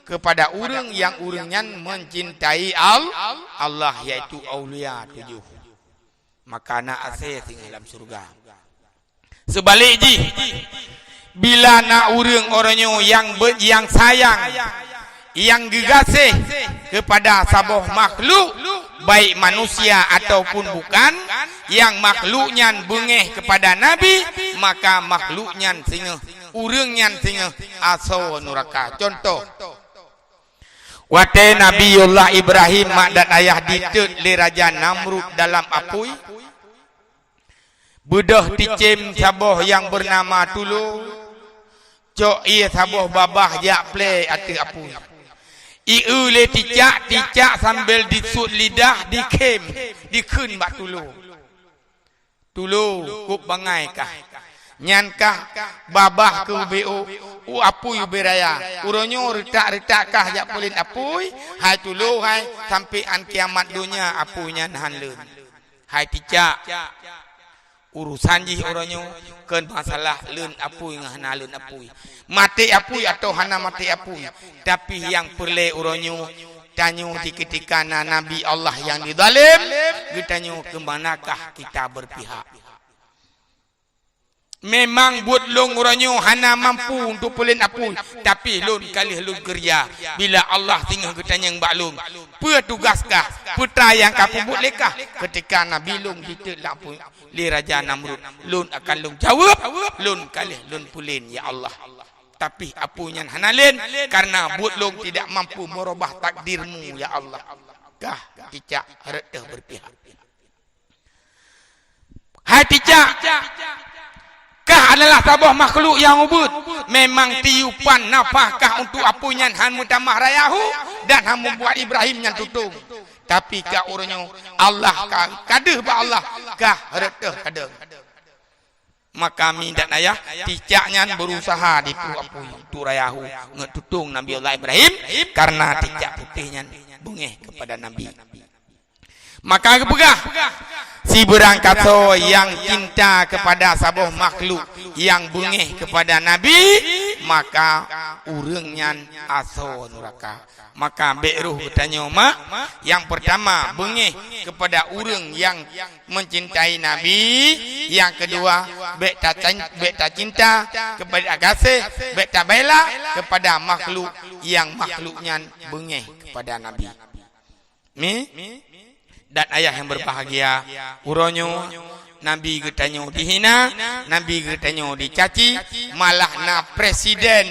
keupada ureuëng nyang ureuëng nyan mencintai Al-, Allah, yaitu aulia tujoh. Maka na asée singoh lam syeuruga. Seubalek jih, bila na ureuëng uroe nyoe nyang be-, nyang sayang, nyang geugaséh keupada saboh makhluk, baik manusia ataupun bukan, nyang makhluk nyan beungéh keupada Nabi, maka makhluk nyan singoh, ureuëng nyan singoh asoe nuraka. Contoh, watée Nabiullah Ibrahim mak dan ayah diteuet lé Raja Namrud dalam apui, beudôh ticém saboh nyang beunama tulo, cok ié saboh babah jak plé ateueh apui. Ié lé ticak, ticak sambil disuet lidah, dikhém, dikheun bak tulo. Tulo, kôb bangai kah. Nyan kah babah keu ubé u, u apui ubé raya. Uroe nyoe reutak-reutak kah jak peulen apui, hai tulo hai, sampoe án kiamat donya apui nyan hán lôn. Hai ticak, urosan jih uroe nyoe kon masalah lôn apui ngon hana lôn apui, maté apui atawa hana maté apui. Tapi nyang peureulée uroe nyoe, tanyoe di keutika na nabi Allah nyang dizalém, geutanyoe keumanakah kita beurpihak. Memang buet lôn uroe nyoe hana mampu untuk peulen apui, tapi lôn ka lheueh lôn keureuja. Bila Allah singoh geutanyong bak lôn, "Peue tugaskah? Peue nyang ka peubuet lé kah?" Keutika nabi lôn diteuet lam apui lé Raja Namrud, lôn akan lôn jaweueb, "Lôn ka lheueh lôn peulen, ya Allah. Tapi apui nyan hana lén, karena buet lôn tidak mampu merubah takdirmu, ya Allah." Kah ticak reutoh beurpihak. Hai ticak, kah adalah saboh makhluk nyang ubit. Memang tiupan nafah kah untuk apui nyan hán meutamah rayahu dan hán membuat Ibrahim nyan tutong. Tapi kah uroe nyoe Allah ka, ka deuh bak Allah, kah reutoh kadeueng. Maka mi dan ayah, ticak nyan berusaha dipluek apui untuk rayahu ngon tutong Nabi Allah Ibrahim, karena ticak putéh nyan beungéh kepada Nabi. Maka geupeugah, sibeurangkasoe nyang cinta kepada saboh makhluk nyang beungéh kepada Nabi, maka ureuëng nyan asoe nuraka. Maka bék roh geutanyoe mak, nyang peurtama beungéh kepada ureuëng nyang mencintai Nabi, nyang keudua bék tacin-, bék tacinta kepada gaséh, bék tabela kepada makhluk nyang makhluk nyan beungéh kepada Nabi. Mi? Dan ayah yang berbahagia, uroe nyoe Nabi geutanyoe dihina, Nabi geutanyoe dicaci, malah na presiden,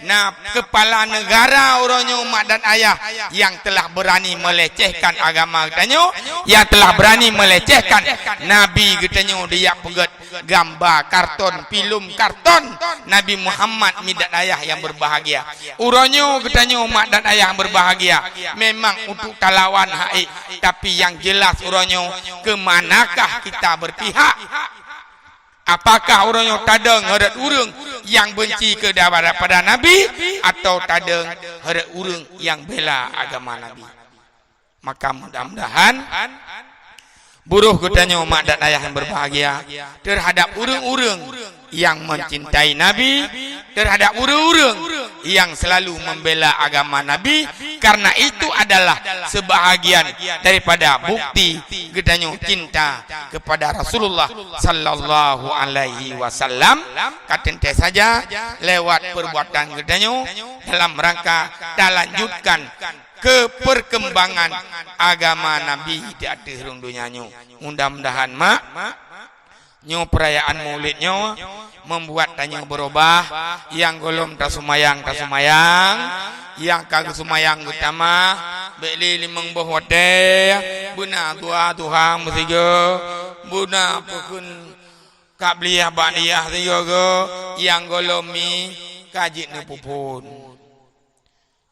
na kepala negara uroe nyoe mak dan ayah yang telah berani melecehkan agama geutanyoe, yang telah berani melecehkan Nabi geutanyoe, dijak peugét gamba karton, filem karton Nabi Muhammad mi dan ayah yang berbahagia. Uroe nyoe geutanyoe mak dan ayah yang berbahagia, memang untuk talawan hai, tapi yang jelas uroe nyoe keumanakah kita berpihak? Apakah uroe nyoe tadong hareuet ureuëng yang benci kepada, pada Nabi, atau tadong hareuet ureuëng yang bela agama Nabi? Maka mudah-mudahan Buroh geutanyoe mak dan ayah yang berbahagia, terhadap ureuëng-ureuëng yang mencintai Nabi, terhadap ureuëng-ureuëng yang selalu membela agama Nabi, karena itu adalah sebahagian daripada bukti geutanyoe cinta kepada Rasulullah sallallahu alaihi wasallam. Ka teuntée saja lewat perbuatan geutanyoe dalam rangka talanjutkan ke perkembangan agama Nabi di ateueh rhueng donya nyoe. Mudah-mudahan mak, nyoe perayaan Maulid nyoe membuat tanyoe berubah. Nyang gohlom tasumayang, tasumayang. Nyang ka geusumayang geutamah, bék lé limong boh watée, beuna dua tuha meusigoe, beuna peukheun kabliah ba'diah sigoe-goe. Nyang gohlom mi ka jeuet neupuphon.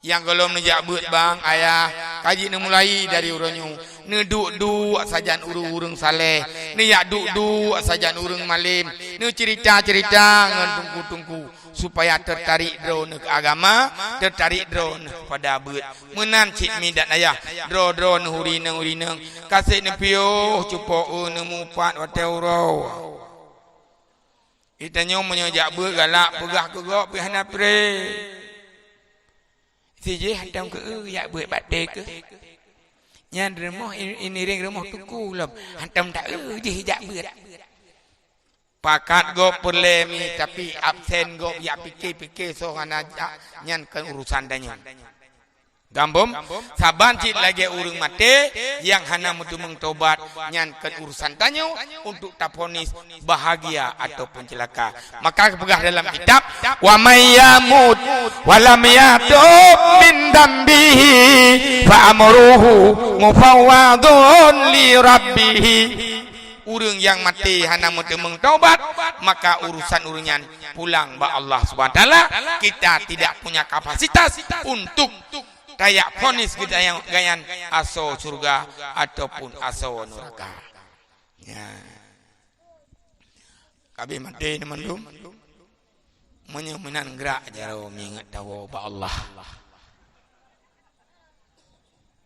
Nyang gohlom neujak beuet bang, ayah, ka jeuet neumulai dari uroe nyoe. Neuduek-duek sajan ureuëng-ureuëng saleh, neujak duek-duek sajan ureuëng malem, neuceurita-ceurita ngon teungku-teungku, supaya teutarik droeneuh keu agama, teutarik droeneuh keupada beuet. Meunan cit mi dan ayah, droe-droeneuh urineueng-urineueng, ka sép neupiôh cupo eu neumupat watée uroe. Geutanyoe meunyoe jak beuet galak peugah keu gob pih hana pré. Sijih hantom keu eu jak beuet bak tée keuh. Nyan rumoh i-, iniring rumoh teungku lom, hantom ta eu jih jak beuet. Pakat gob peureulée mi, tapi absen gob jak pike-pike soe hana jak, nyan kon urusan tanyoe. Gambom, saban cit lagée ureuëng maté nyang hana meuteumeung tobat, nyan kon urusan tanyoe untuk taponis bahagia ataupun ceulaka. Maka geupeugah dalam kitab, "Wa may yamut wa lam yatub min dambihi fa amruhu mufawwadun li rabbih." Ureuëng nyang maté hana meuteumeung tobat, maka urusan ureuëng nyan pulang bak Allah Subhanahu wa Taala. Kita tidak punya kapasitas untuk tajak ponis geutanyoe nyan asoe syeuruga ataupun asoe nuraka. Ya. Ka abéh maté nyan mandum. Meunyoe meunan grak jaroe mi ingat tawoe bak Allah.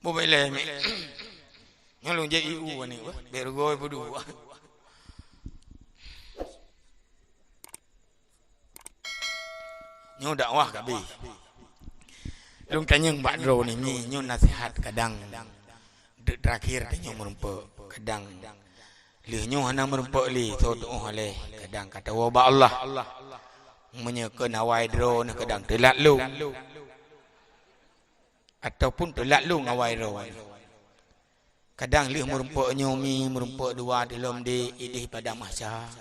Bubek lé mi. Nyoe lôn jép ié u ni, bék rugoe peuduek. Nyoe dakwah ka abéh. Lôn tanyong bak droeneuh mi, nyoe naseuhat kadang deuk terakhir tanyoe meurumpok, kadang lheueh nyoe hana meurumpok lé, soe tuoh alèh, kadang ka tawoe bak Allah. Meunyoe keu awai droeneuh kadang teulat lôn, ataupun teulat lôn awai droeneuh. Kadang lheueh meurumpok nyoe mi, meurumpok dua dilom di idéh padang mahsyar.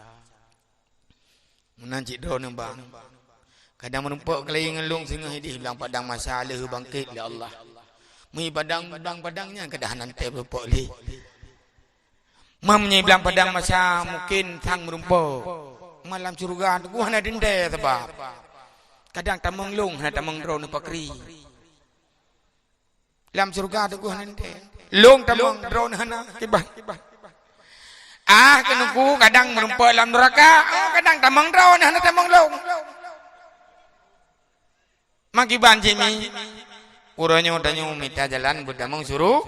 Meunan cit droeneuh bang. Kadang meurumpok keulai ngon lôn singoh idéh lam padang mahsyar lheueh bangkét lé Allah. Mi padang, bang padang nyan kadang hana teurumpok lé. Meunyoe lam padang mahsyar mungken sang meurumpok. Malam syeuruga teungoh hana teuntèe sabab kadang tamong lôn hana tamong droeneuh pakri. Lam syeuruga teungoh hana teuntèe. Lôn tamong droeneuh hana kiban. Ah, keuneuk kadang meurumpok lam nuraka, oh, kadang tamong droeneuh hana tamong lôn. Meukiban jih mi, uroe nyoe tanyoe mita jalan beutamong syuru-,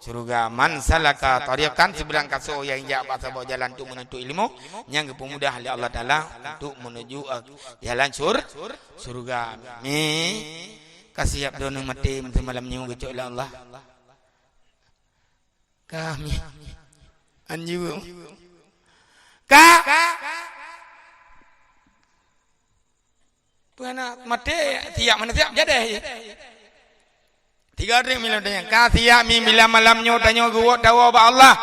syeuruga. Man salaka thariqan, sibarang kasoe nyang jak bak saboh jalan untuk menuntut ilmu, nyang geupeumudah lé Allah Taala untuk menuju, eh, jalan syur-, syeuruga. Mi, ka siap droeneuh maté seumalam nyoe geucok lé Allah? Ka mi. Anjuu. Ka. Peue hana maté siap, hana siap jadi. Tiga hari milam tanya, ka siap mi bila malam nyoe tanyoe geuwoe tawoe bak Allah?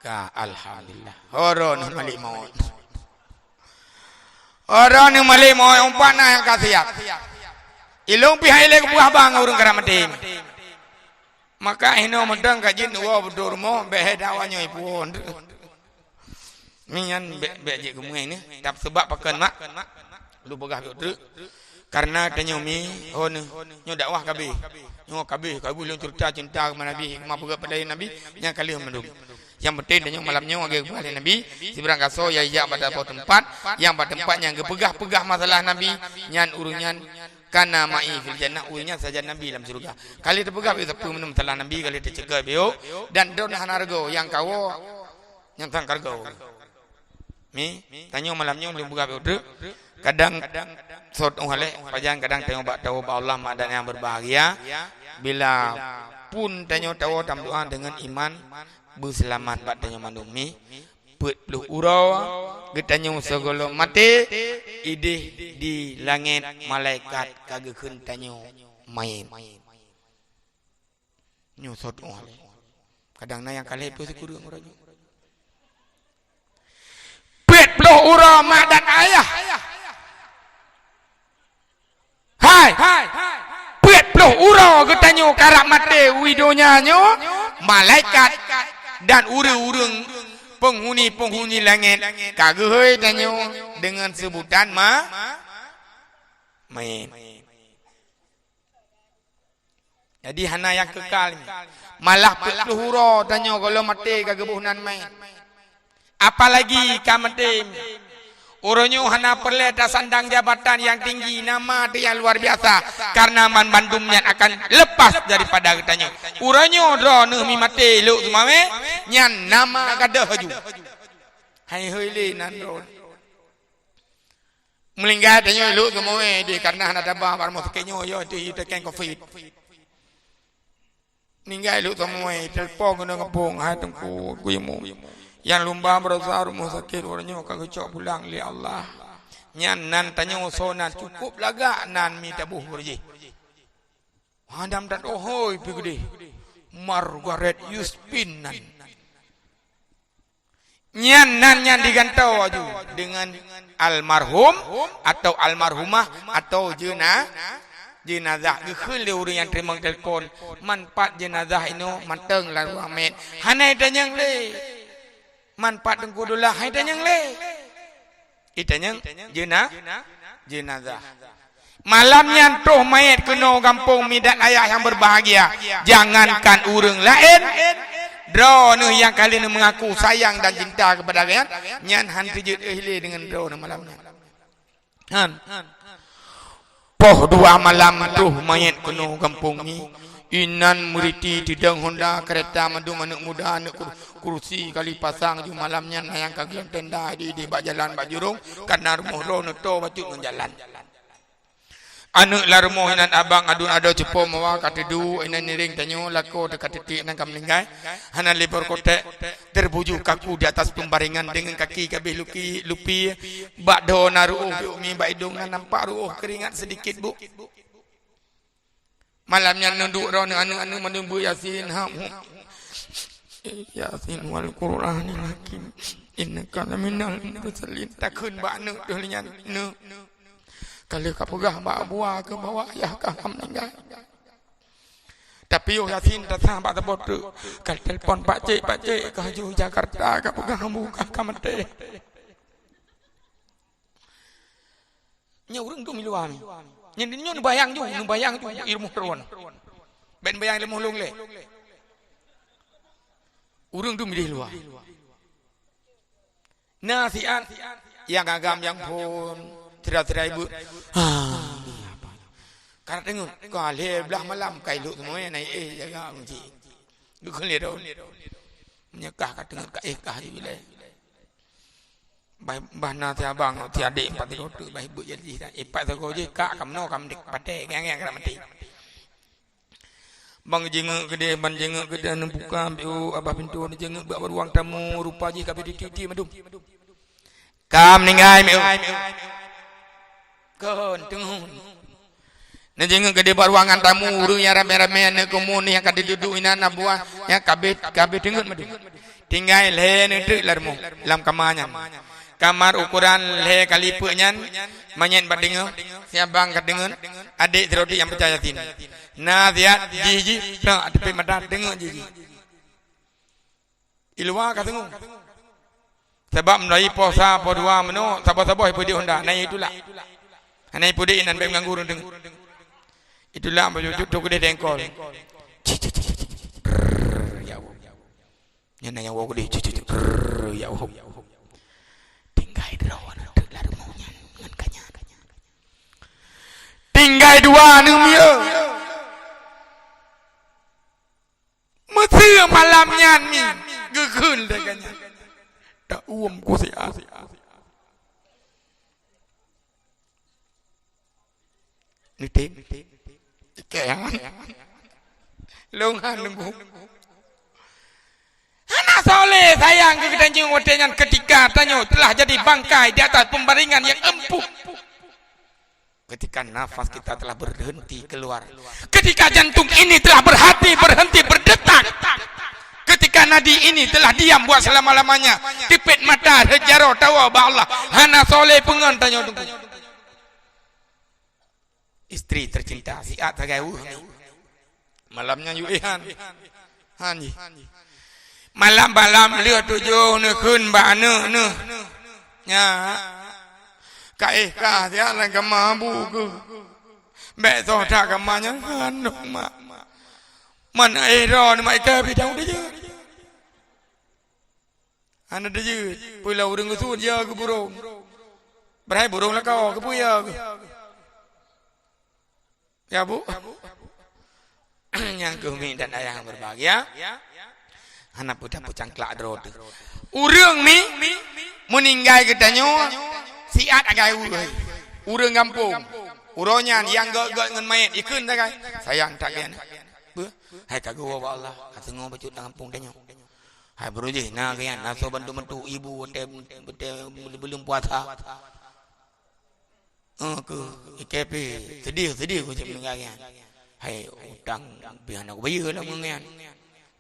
Ka, alhamdulillah. Ho droeneuh malik mawöt. Ho droeneuh malik mawöt, umpat na nyang ka siap. Ilôn pih hai lé geupeugah bang ureueng ka maté. Maka inoe mantong ka jeuet neuwoe beudôh rumoh, bék hai dawa nyoe ipuwoe. Mi nyan bék, bék jeuet geumeu'ah nyoe. Tapi seubab pakon mak? Lôn peugah bék treuk. Karena tanyoe mi, oh, nyoe dakwah ka abéh. Nyoe ka abéh, ka abéh lôn ceurita cinta keu Nabi, hikmah peugah pada Nabi, nyan ka lheueh mandum. Nyang penting tanyoe malam nyoe lagèe geupeugah lé Nabi, sibarang kasoe nyang jak bak saboh teumpat, nyang bak teumpat nyang geupeugah-peugah masalah Nabi, nyan ureueng nyan Kana ma'i fil jannah, ureuëng nyan sajan Nabi lam syeuruga. Ka lheueh teupeugah bak sapeue meunyoe meusalah Nabi, ka lheueh teuceugah bak, dan droeneuh hana reugoe, nyang kawoe nyang tan ka reugoe. Mi, tanyoe malam nyoe lôn peugah bak treuk. Kadang sot óh lé, pajan kadang tanyoe bak tawoe bak Allah, mak dan nyang berbahagia. Bila pun tanyoe tawoe tameudoa deungon iman, beuseulamat bak tanyoe mandum mi. Peuet ploh uroe geutanyoe sigohlom maté, idéh di langét malaikat ka geukheun tanyoe manyét. Nyoe sot óh lé. Kadang na nyang ka lhée ploh sikureueng uroe nyoe. Peuet ploh uroe mak dan ayah. Hai, peuet ploh uroe geutanyoe karab maté u donya nyoe, malaikat dan ureuëng-ureuëng penghuni-penghuni langét ka geuhôi tanyoe deungon seubutan ma-, manyét. Jadi hana nyang keukal nyoe. Malah peuet ploh uroe tanyoe gohlom maté ka geuboh nan manyét. Apalagi ka maté. Uroe nyoe hana peureulée tasandang jabatan nyang tinggi, nama teuh nyang luar biasa, karena banmandum nyan akan lepas daripada geutanyoe. Uroe nyoe droeneuh mi maté lhok seumawé, nyan nama gadôh laju. Hai hôi lé nan droe. Meuninggai tanyoe lhok seumawé deh, karena hana taba bak rumoh sakét nyoe, yo teuh itekeng covid. Ninggai lhok seumawé, telepon keunoe gampông, "Hai Teungku, kuimu. Nyang lumba baroesa rumoh sakét uroe nyoe ka geucok pulang lé Allah." Nyan nan tanyoe soe nan cukôp lagak nan mi taboh uroe jih. Hadam dat ohoi pi geudeh. Margaret Yuspin nan. Nyan nan nyan digantoe aju deungon almarhum atau almarhumah atau jeuna-, jeunazah. Geukheun lé ureuëng nyang teurimong telepon, manfaat jeunazah inoe mantong lam ruang mét. Hana itanyong lé. Manfaat Teungku Abdullah, hai tanyong lé. Itanyong jeuna-, jeunazah. Malam nyan troh manyét keunoe gampông mi dan ayah nyang berbahagia. Jangankan ureuëng laén, droeneuh nyang ka lheueh meungaku sayang dan cinta keupada gobnyan, nyan han teujeuet éh lé deungon droeneuh malam nyan. Han. Poh dua malam troh manyét keunoe gampông mi. Inan meuriti teudong honda, keureta, mandum aneuëk muda, aneuëk kur-, kursi ka lipasang ju malam nyan, na nyang ka geulam tenda idéh bak jalan bak jurông, karena rumoh droeneuh toe bacut ngon jalan. Aneuëk lam rumoh inan abang aduen adoe cupo mawa ka teuduek, inan ngiréng tanyoe lakoe teuka titik nan ka meuninggai. Hana lé bor kotek, terbuju kaku di atas pembaringan deungon kaki ka abéh luki, lupi, bak dhoe na ruôh, bak umi, bak idông na nampak ruôh, keuringat sedikit bu. Malam nyan neuduek droeneuh aneuëk-aneuëk mandum beuet Yasin, ham, hum. Yasin wal Qur'anil Hakim. Innaka laminal mursalin. Takheun bak aneuëk teuh lé nyan, "Neuk, ka lheueh kapeugah bak Abu Wa keu bahwa ayah kah ka meuninggai. Tapi yoh Yasin tasah bak saboh treuk. Ka telepon pakcik, pakcik kah ju Jakarta, kapeugah Abu kah ka maté." Nyoe ureuëng dum i luwa mi. Nyan, nyoe neubayang ju, neubayang ju i rumoh droeneuh. Bèk neubayang i rumoh lôn lé. Ureuëng dum i luwa. Na siat nyang agam nyang phôn, sira-sira ibu. Ha. Ka deungon, ka lhèe blah malam ka ilok seumuanya na éh jaga kunci. Geukheun lé droe. Meunyoe kah ka deungon ka éh kah ju ilèe. Bah, bah na si abang, si adék empat tiga tu, bah ibu jadi dah. Ipat sagoe jih kak ka meunoe ka meudik patéh, ngiang-ngiang ka mati. Bang jingeuek keudeh, ban jingeuek keudeh, neubuka biu abah pintoe, neujingeuek bak ruang tamu, rupa jih ka beuti-ti mandum. Ka meuninggai miu. Kon, teungeut. Neujingeuek keudeh bak ruangan tamu, ureuëng nyang ramé-ramé, aneuk keumuen nyang ka jiduduek inan, abuah nyang ka abéh, ka abéh teungeut mandum. Tinggai lhèe neutreuk lam rumoh, lam kama nyan. Kamar ukoran lhèe kali peuet nyan, manyét bak teungoh, si abang ka teungeut, adék sidroe nyang baca Yasin. Na siat jih-jih, prak teupit mata teungeut jih-jih. I luwa ka teungeut. Sabab meulayeue poh sa, poh dua meunoe, saboh-saboh ipeudeh honda, na itulak. Hana ipeudeh inan bèk meuganggu ureuëng teungeut. Itulak bak jujut tu keudeh dengkol. Brrr, ya Allah. Nyan na nyang woe keudeh, cut, cut, cut, brrr, ya Allah. Tinggai droe nyan teuk lam rumoh nyan ngon kanya. Tinggai dua neumieu. Meuseu malam nyan mi geukheun lé geuh nyan. Tauem ku siat. Nitip. Ikei han. Lôn han nunggu. Hana soleh sayang keu geutanyoe watée nyan ketika tanyoe telah jadi bangkai di atas pembaringan yang empuk. Ketika nafas kita telah berhenti keluar. Ketika jantung ini telah berhati berhenti berdetak. Ketika nadi ini telah diam buat selama-lamanya. Tipet mata heujaroe tawoe bak Allah. Hana soleh peungon tanyoe teungku. Istri tercinta, siat sagai weueh mi. Malam nyan yue han. Han jih. Malam-malam lheueh tujoh neukheun bak aneuk neuh. Nya. Ka éh ka siat lam kama bu keuh. Bék soh that kama nyan han dong mak. Man éh droe ni mak ikai bidang deh. Hana teujeuet, peue lom ureuëng geusuet ya keu burông. Padahai burông lakoe keupeue ya keu. Ya, Bu? Nyang keuh mi dan ayah yang berbahagia. Hana peue tapeucangklak droe teuh. Ureuëng mi meuninggai geutanyoe siat agai ureuëng. Ureuëng gampông. Uroe nyan nyang gét-gét ngon manyét ikheun sagai. Sayang that gét. Beuh, hai ka geuwoe bak Allah, ka teungoh bacut lam gampông tanyoe. Hai beurujih na geuyan, na soe bantu-bantu ibu watée, watée buleuen puasa. Oh, keu ikei pih sedih-sedih ku cit meuninggai geuyan. Hai utang pih hana kubayeue lom ngon geuyan.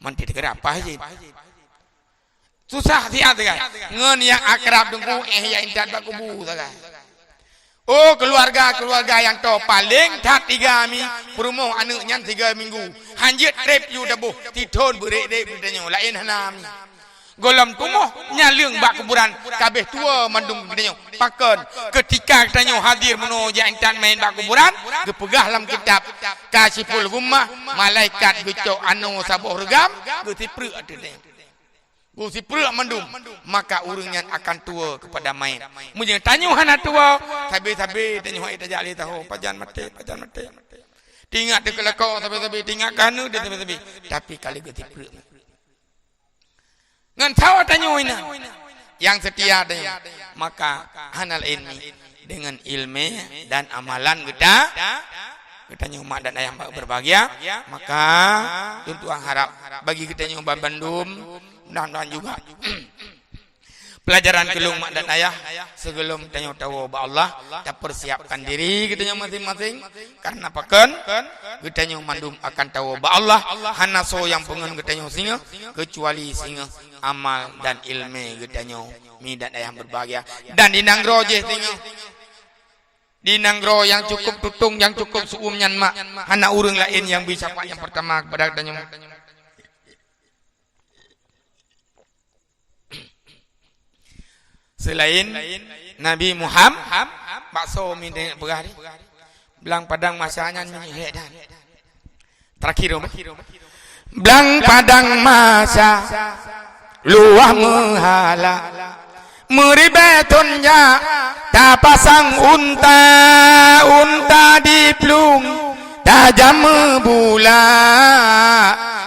Man teukeurapah cit. Susah siat sagai. Ngon nyang akrab teungku éh jak intat bak kubu sagai. Oh, keuluwarga-keuluwarga nyang toe paleng that tiga mi peurumoh aneuëk nyan tiga minggu. Hanjeuet treb yu daboh tithon beurek-rek geutanyoe laén hana mi. Gohlom tumoh nyaleueng bak kuburan kabeh tuwoe mandum geutanyoe. Pakon? Keutika geutanyoe hadir meunoe jak intat manyét bak kuburan, geupeugah lam kitab Kasyiful Ghummah, malaikat geucok anoe saboh reugam, geusipreuk ateueh tanyoe. Geusipreuk mandum, maka ureuëng nyan akan tuwoe keupada manyét. Meunyoe tanyoe hana tuwoe, sabe-sabe tanyoe hai tajak lé taho, pajan maté, pajan maté. Tingat teukeulako sabe-sabe, tingat keuneuk sabe-sabe. Tapi ka lheueh geusipreuk. Ngon sawa tanyoe inan nyang seutia tanyoe, maka hana laén mi deungon iéleumé dan amalan geuta, geutanyoe mak dan ayah berbahagia, maka tuntuan harap bagi geutanyoe ban bandum, mudah-mudahan juga pelajaran keu lôn mak dan ayah, sigohlom tanyoe tawoe bak Allah, tapersiapkan diri geutanyoe maséng-maséng, karena pakon geutanyoe mandum akan tawoe bak Allah, hana soe nyang peungon geutanyoe singoh, keucuali singoh amal dan iéleumé geutanyoe mi dan ayah berbahagia. Dan di nanggroe jih singoh, di nanggroe nyang cukup tutong, nyang cukup su'um nyan mak, hana ureuëng laén nyang bri syafaat nyang peurtama keupada geutanyoe. Seulaén Nabi Muhammad, bakso mi teuingat peugah di Blang Padang Masa nyan mi hék dan. Terakhir, Om. Blang Padang Masa luwah meuhala, meuribée thon jak tapasang unta, unta di plueng tajam meubula,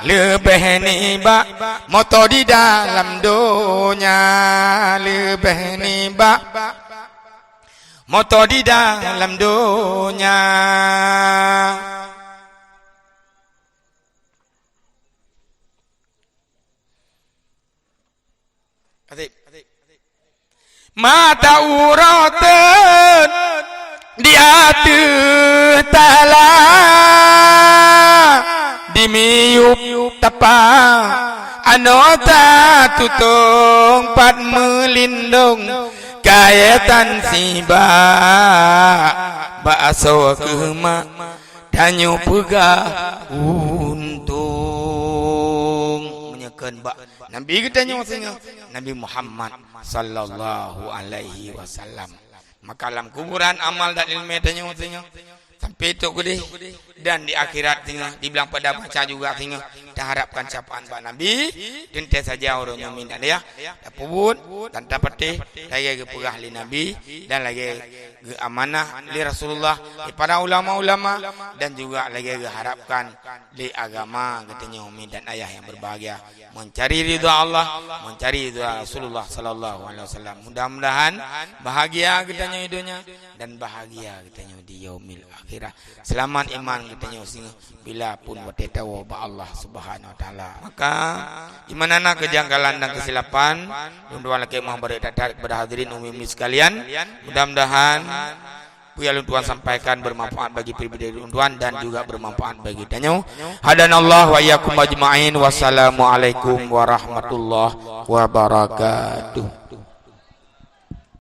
leubeh nibak moto di dalam donya, leubeh nibak moto di dalam donya. Mata uroe teun di ateueh tala, di miyueb tapa anoe tatutong pat meulindong, kayée tan sibak bak asoe keuh mak. Tanyoe peugah untông. Meunyoe kheun bak Nabi geutanyoe singoh, Nabi Muhammad sallallahu alaihi wasallam. Maka lam kuburan amal dan iéleumé tanyoe singoh. Sampai tok keudeh dan di akhirat singoh, di blang pada bansa juga singoh, taharapkan syafaat bak Nabi, teuntèe saja uroe nyoe minta ya. Tapeubuet dan tapatéh lagèe geupeugah lé Nabi dan lagèe geuamanah lé Rasulullah, lé para ulama-ulama dan juga lagèe geuharapkan lé agama geutanyoe umi dan ayah yang berbahagia, mencari ridha Allah, mencari ridha Rasulullah sallallahu alaihi wasallam. Mudah-mudahan bahagia geutanyoe di dunia dan bahagia geutanyoe di yaumil akhirah. Selamat iman geutanyoe singoh bila pun watèe tawoe bak Allah Subhanahu wa Taala. Maka, di mana na kejanggalan dan kesilapan, lôn tuan lakèe meubarek that-that kepada hadirin umi-umi sekalian. Mudah-mudahan peue nyang lôn tuan sampaikan bermanfaat bagi pribadi lôn tuan dan juga bermanfaat bagi tanyoe. Hadanallah wa iyyakum ajma'in. Wassalamualaikum warahmatullahi wabarakatuh.